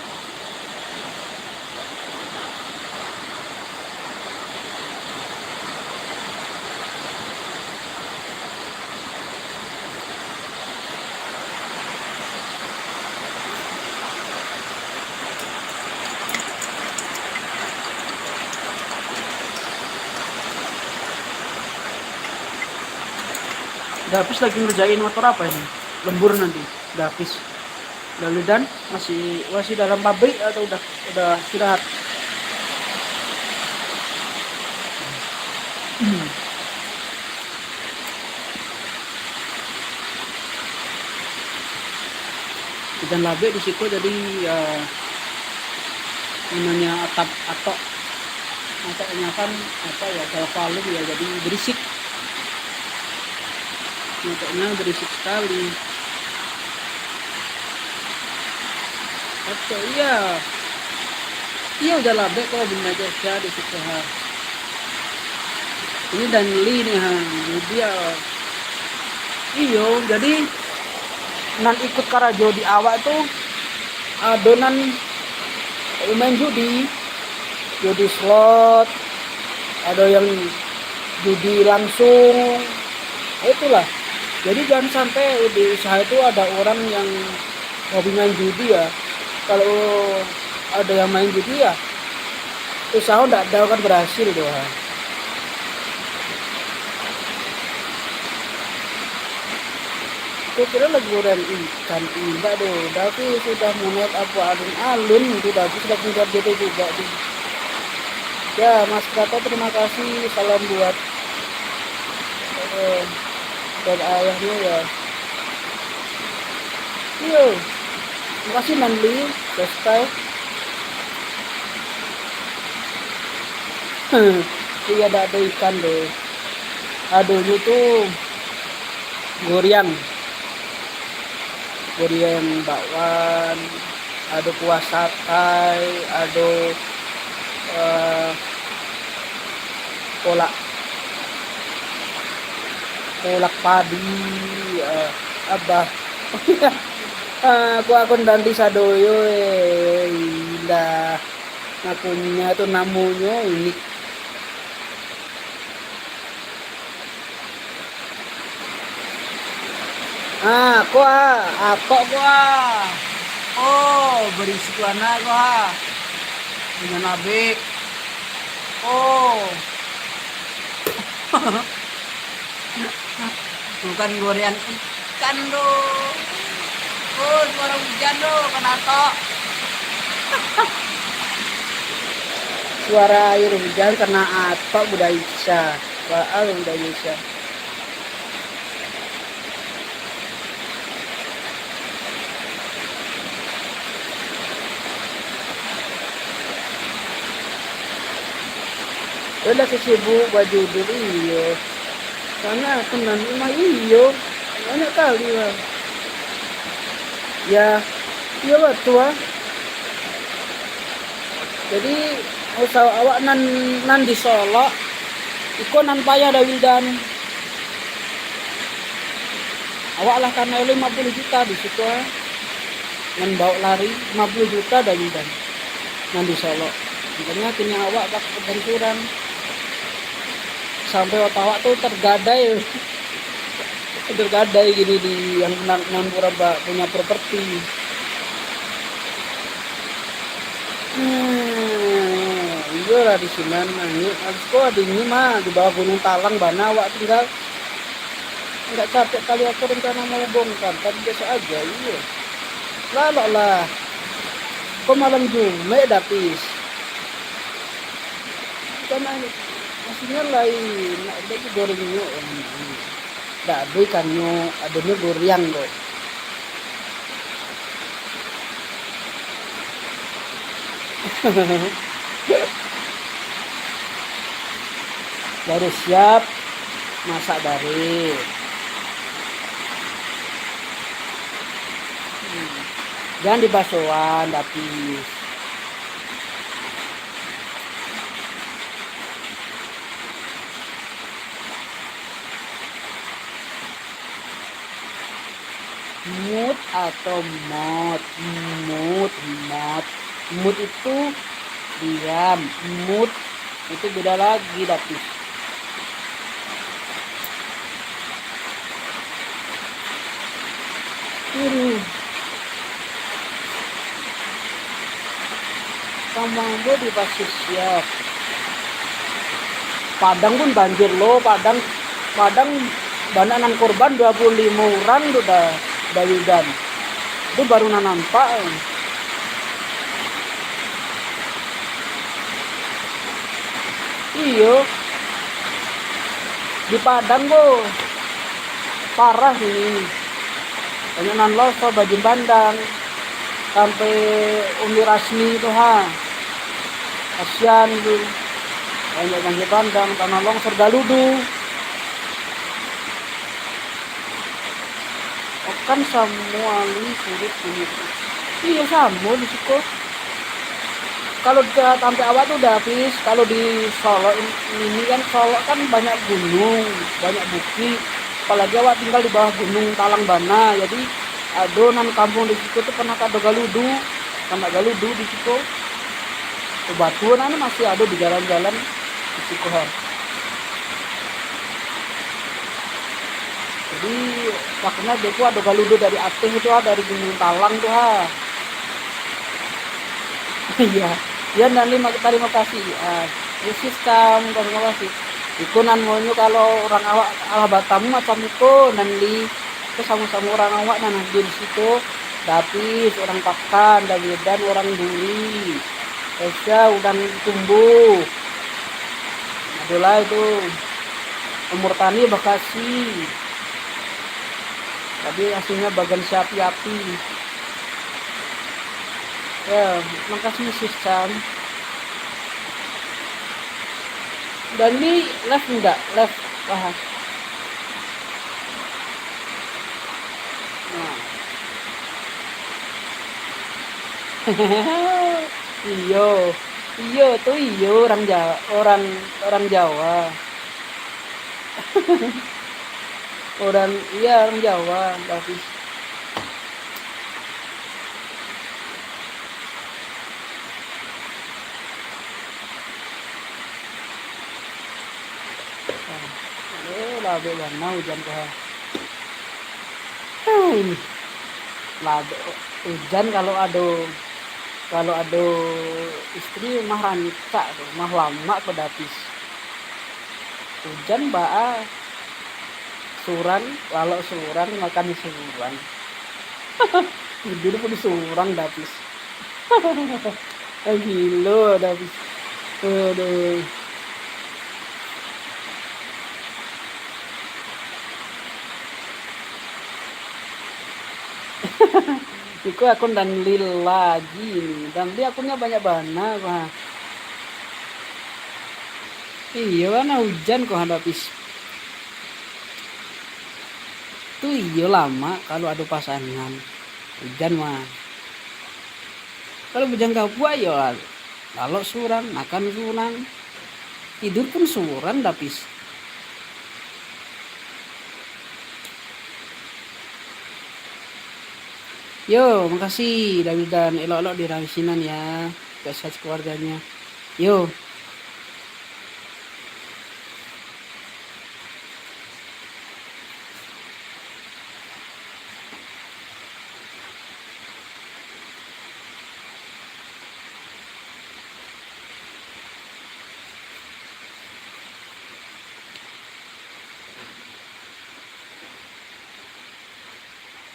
Udah habis lagi ngerjain motor apa ini? Lembur nanti. Udah habis. Udah Lidan masih, masih dalam pabrik atau udah, udah istirahat? Hujan labek di siko, jadi, ya, namanya atap atok, atoknya kan, apa ya, kalau palu ya, jadi berisik. Atoknya berisik sekali. Atok, iya. Iya, hujan labek kok, bener aja, sia di siko, ha. Ini Danli ni, ha, judi, ah. Iyo, jadi nan ikut karajo di awak tu ado nan main judi, judi slot, ado yang judi langsung. Itulah. Jadi jangan sampai di usaha itu ada orang yang hobi main judi ya. Kalau ada yang main judi ya, usaha ndak ada akan berhasil doh. Kira-kira lagi goreng ikan indak doh, tapi sudah munek apa alun-alun itu dah, sudah pindah J P juga tu. Ya, Mas Kata, terima kasih, salam buat, eh, buat ayahnya ya. Iyo. Makasih Nanli, subscribe. Iya, dak ado ikan doh. Adonyo tu goriang. Goriang bakwan, ado kuah satai, ado, eh, kolak, kolak padi, eh, abah. Ah, kuah kondang di sadoyo, eh, indah. Makonyo tu namonyo unik. Ah, ko ah, atok ko ah. Oh, barisi ko anak ko ah. Dengan abik. Oh. Bukan gorean ikan doh. Oh, suara hujan doh, kena atok. Suara air hujan kena atok Buda Ica. Waal Buda Ica. Yo lah sasibuk baju tu, iyo. Karena aku nan rumah iyo. Banyak kali lah. Ya, iyo batua. Jadi, usaha awak nan, nan di Solok, iko nan payah Da Wildan. Awak lah kanai lima puluh juta di situ, ah. Nan bawa lari lima puluh juta Da Wildan. Nan di Solok. Makanya kini awak bak-, bansuran. Sampai otak awak tu tergadai. Tergadai gini di yang nan, nan urang ba-, punya properti. Hmm, iyolah di sinan, nah, ini, habis ko di ini mah, di bawah Gunung Talang bana awak tinggal. Nggak capek kali aku rencana mau bongkar, tapi besok aja, iyo. Lalok lah. Ko malam Jumaik dah, Pis. Ikan aja. Nasinya lain, nak jadi goreng nyo. Dak ado ikannyo, adonyo goriang ko. Baru siap masak bareh. Hmm. Jangan dibasoan, dapis. Mut atau mot? Mut, mot. Mut itu diam. Mut itu beda lagi, dapis. Aduh. Tambang tu di Pasir Siap. Padang pun banjir lo, Padang, Padang banyak nan korban, dua puluh limo urang tu Da, Da Wildan. Itu baru nan nampak. Iyo. Di Padang ko parah ini. Banyak nan loso bajim bandang. Sampai Umi Rasmi tu, ha. Kasian tu. Banyak banjir bandang, tanah longsor Galudu. Okan samo alun surut kunyit. Iyo, samo di siko. Kalau di tampek awak tu dah, Pis, kalau di Solok in-, ini kan, Solok kan banyak gunung, banyak bukik. Apalagi awak tinggal di bawah gunung Talang bana, jadi ado nan kampung di siko tu pernah ado galudu, anak galudu di siko. Batuan anu masih ado di jalan-jalan di siko, ha. Jadi, makanya dia tu ado galudu dari ateh tu, ha, dari Gunung Talang tu, ha. Iya. Iya, Nan Li, mak-, tarimo kasih. Ah, ya, sis, Tam, tarimo kasih. Iko nan monyo kalau urang awak alah batamu macam iko, Nan Li. Iko samo-samo urang awak nan hadir di siko. Dapis, urang Pakan, Dawedan, urang Duri. Esa, urang Tumbuh. Ado lai tu. Umur Tani, Bekasi. Tapi aslinya bagan si api-api. Ya, makasih, sis Chan. Dan ni live enggak? Live. Wah. Nah. Iyo. Iyo, tu iyo, orang Ja-, orang, orang Jawa. Orang, iya, orang Jawa, Davis. Eh, lah, abih bana ujan ko, ha. Hei. Lah, ujan kalau ado, kalau ado istri mah rancak tu, mah lamak ko Davis. Ujan baa, surang, lalok surang, makan surang. Tidur pun surang, Davis. Ah, gilo, Davis. Aduh. Iko akun Danli lagi ni. Danli akunnya banyak bana ko, ha. Iyo, kan ujan ko, ha, Davis. Tu iyo lamak kalau ado pasangan. Ujan mah. Kalau bujang kapuak, iyo lah. Lalok surang, makan surang. Tidur pun surang, Davis. Yo, makasih, David, dan elok-elok di rang sinan ya. Sehat-sehat keluarganya. Yo.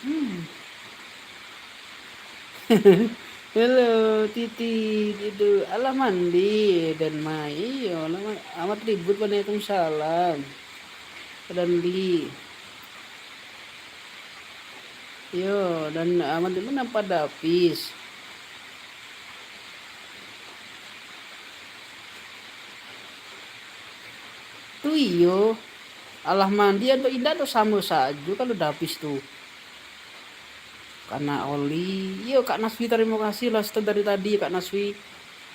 Hmm. Halo, Titi, tidur. Alah mandi, dan mai. Iyo, alah ma-, amat ribut, waalaikumsalam. Dan Li. Iyo, dan amat ribut nampak Davis. Tu iyo. Alah mandi atau indak tu samo sajo kalau Davis tu. Kana oli. Iyo, Kak Naswi, tarimo kasih lah, stop dari tadi, Kak Naswi.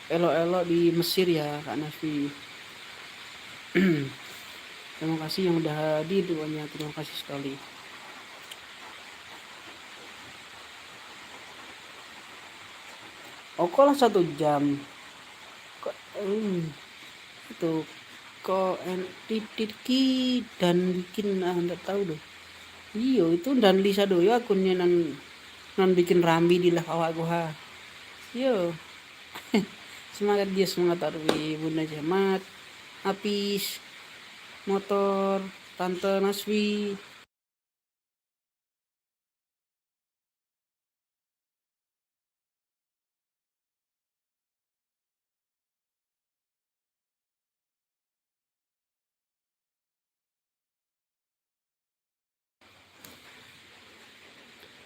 Elok-elok di Mesir ya, Kak Naswi. Terima kasih yang udah hadir duanya, terima kasih sekali. Okolah satu jam. Ko, hmm, itu, ko, en-, titit ki dan bikin, ah, ndak tahu doh. Iyo, itu dan Li sadoyo akunnya nan, nan bikin rami di live awak ko, ha. Iyo. Semangat dia, semangat Arwi, Bunda Jamat, Apis, Motor, Tante Naswi.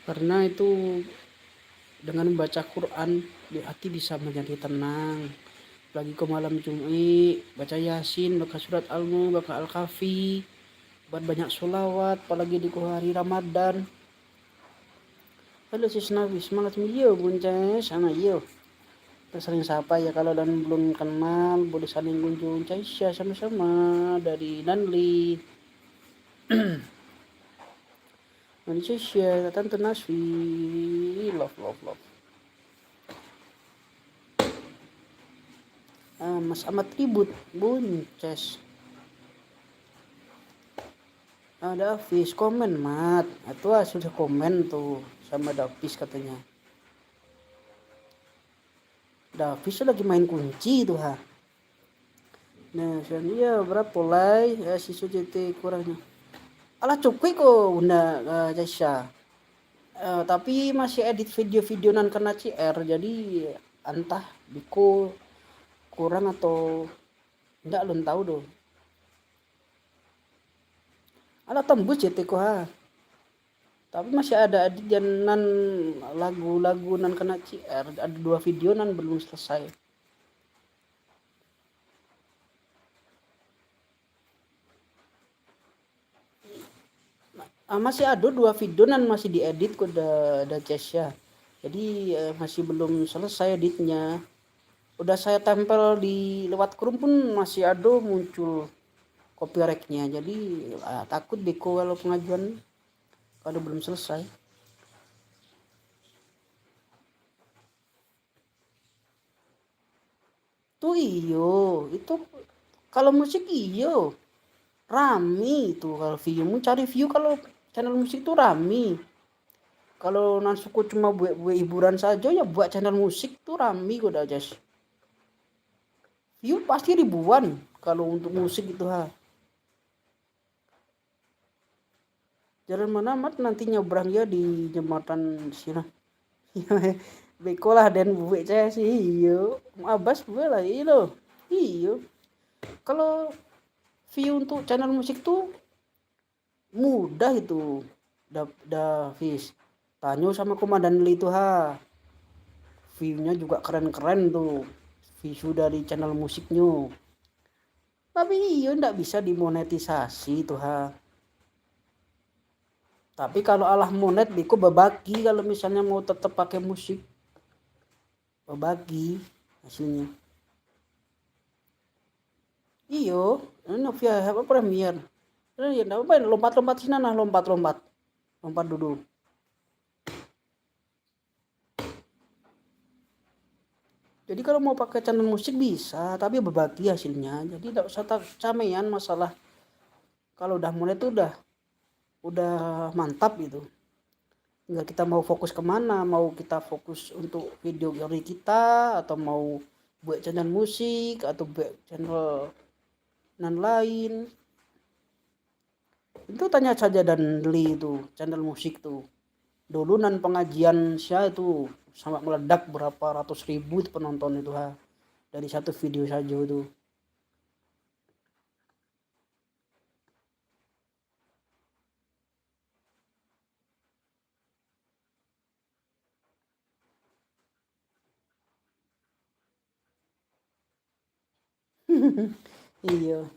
Karena itu, dengan membaca Quran, di hati bisa menjadi tenang. Lagi ko malam Jumaik, baca Yasin, baca surat Al-Mulk, baca Al-Kahfi, buat banyak sholawat, apalagi di ko hari Ramadan. Halo, Sis Nabi, semangat, iyo, bunceng, sama, iyo. Saling sapa ya, kalau dan belum kenal, boleh saling kunjung. Caisya sama-sama dari Nanli. Malaysia, Tante Naswi. Love, love, love. Ah, Mas Ahmad Ribut, Bunces. Ada Hafiz, komen, Mat. Itu ah, sudah komen tuh sama Davis katanya. Davis lagi main kunci tuh, ha. Nah, sekarang iya berapa lai, eh, sisa C T kurangnyo? Alah, cukuik ko, Bunda, eh, Caisya. Eh, tapi masih edit video-video nan kena C R, jadi antah biko kurang atau ndak, alun tahu doh. Alah, tembus C T ko, ha. Tapi masih ada edit nan lagu-lagu nan kena C R, ada dua video nan belum selesai. Ah, masih ado dua video nan masih diedit ko da, da Caisya. Jadi, eh, masih belum selesai editnya. Udah saya tempel di lewat Chrome pun masih ado muncul copyrightnya. Jadi, ah, takut beko kalau pengajuan kalau belum selesai. Tu iyo, itu kalau musik iyo. Rami tu kalau view. Mun cari view kalau channel musik tu rami. Kalau nan suko cuma buek-buek hiburan sajo, ya buek channel musik tu rami ko dah, Jas. View pasti ribuan kalau untuk musik itu, ha. Jalan mana, Mat? Nanti nyabrang ya di jembatan sinan. Beko lah den buek ceh sih, iyo. Abas buek lah, iyo. Iyo. Kalau view untuk channel musik tu mudah itu, Da-, Davis. Tanyo sama Komandan Lee tu, ha. View-nyo juga keren-keren tu. View dari channel musiknyo. Tapi iyo ndak bisa dimonetisasi tu, ha. Tapi kalau alah monet, beko babagi kalau misalnya mau tetap pakai musik. Babagi hasilnya. Iyo, anu, via apa, Premiere. Premiere, ndak apa, lompat-lompat sinan lah, lompat-lompat. Lompat dulu. Jadi kalau mau pakai channel musik bisa, tapi babagi hasilnya. Jadi ndak usah tak camean masalah. Kalau udah mulai tuh udah, udah mantap gitu. Tinggal kita mau fokus kemana, mau kita fokus untuk video dari kita, atau mau buek channel musik, atau buek channel nan lain. Itu tanya saja dan Li tu, channel musik tu. Dulu nan pangajian sia tu, sampai meledak berapa ratus ribu tu penonton itu, ha. Dari satu video saja tu. Iyo.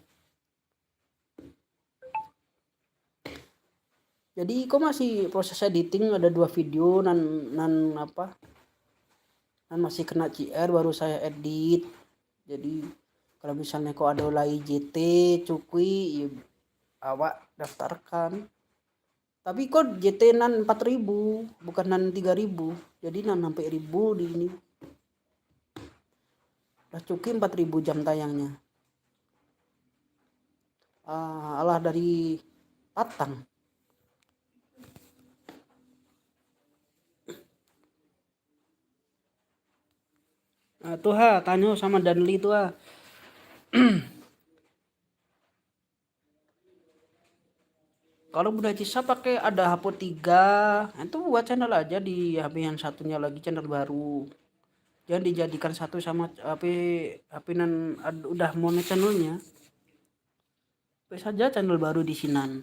Jadi, ko masih proses editing, ada dua video nan, nan apa, nan masih kena C R, baru saya edit. Jadi, kalau misalnya ko ada lai J T, cukui, ya, awak daftarkan. Tapi ko J T nan empat ribu, bukan nan tiga ribu. Jadi, nan sampai ribu di ini. Lah cukui empat ribu jam tayangnya. Ah, alah dari patang. Ah, tu ha, tanyo sama Danli tu ha. Kalau Bunda Cisa pakai ada H P tiga, itu buat channel aja di H P yang satunya lagi, channel baru. Jangan dijadikan satu sama H P, H P nan ad-, udah mono channelnya. Buat saja channel baru di sinan.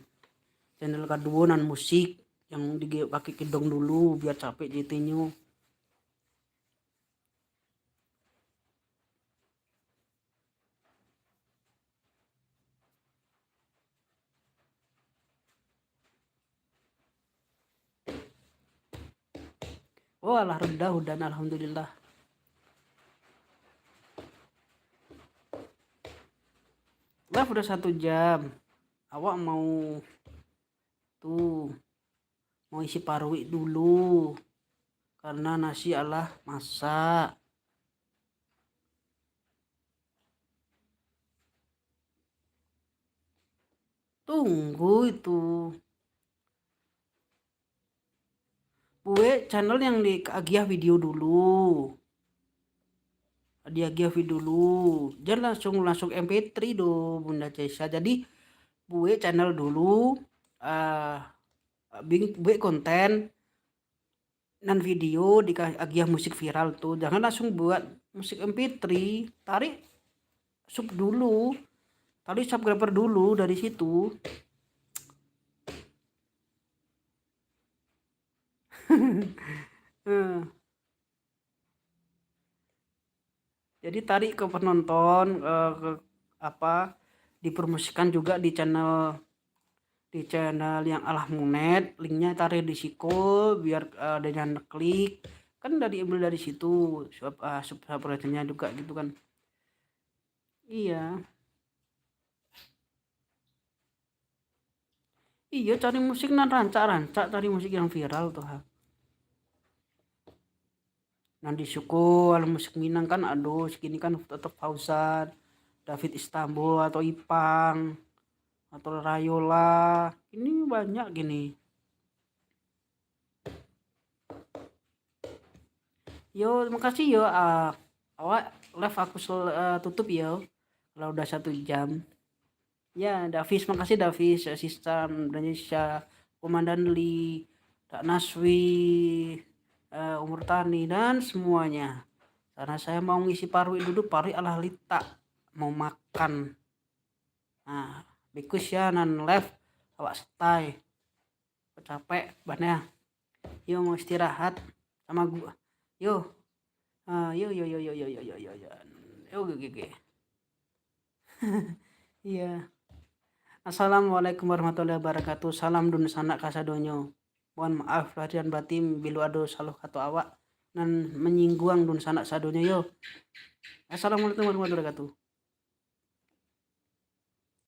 Channel kaduo nan musik, yang dipakai kedong dulu, biar capek J T-nyo. Oh, alah reda hudan, alhamdulillah. Udah satu jam. Awak mau tu, mau isi paruik dulu. Karena nasi alah masak. Tunggu itu. Buek channel yang diagiah video dulu. Diagiah video dulu. Jan langsung, langsung M P three do, Bunda Cesa. Jadi, buek channel dulu, ah, bing-, buek konten, nan video diagiah musik viral tu. Jangan langsung buat musik M P three. Tarik sub dulu. Tarik subscriber dulu dari situ. Eh. Jadi, tarik ke penonton, eh, ke, apa, dipromosikan juga di channel, di channel yang Alah Munet, linknya taruh di siko, biar, eh, dengan klik, kan udah diambil dari situ, sub-, eh, sub-, subscribernya juga gitu kan. Iya. Iyo, cari musik nan rancak-rancak, cari musik yang viral tu ha. Nan disuko alam musik Minang kan ado, sakini kan Toto Fauzan, David Istanbul atau Ipang, atau Rayola. Ini banyak gini. Yo, terima kasih yo. Ah, awak live aku sel-, ah, tutup yo. Kalau udah satu jam. Ya, Davis, makasih Davis, Sistan, Danisha, Komandan Lee, Kak Naswi, eh, Umur Tani, dan semuanya. Karena saya mau ngisi paruik dulu, paruik alah litak, mau makan. Nah, bikus ya nan live, awak stay. Capek bana. Yo, mau istirahat sama gu-, yo. Ah, yo, yo, yo. Yo, oke, oke, oke. Iya. Assalamualaikum warahmatullahi wabarakatuh. Salam dunsanak kasadonyo. Mohon maaf lahir dan batin bilo ado salah kato awak nan manyingguang dunsanak sadonyo yo. Assalamualaikum warahmatullahi wabarakatuh.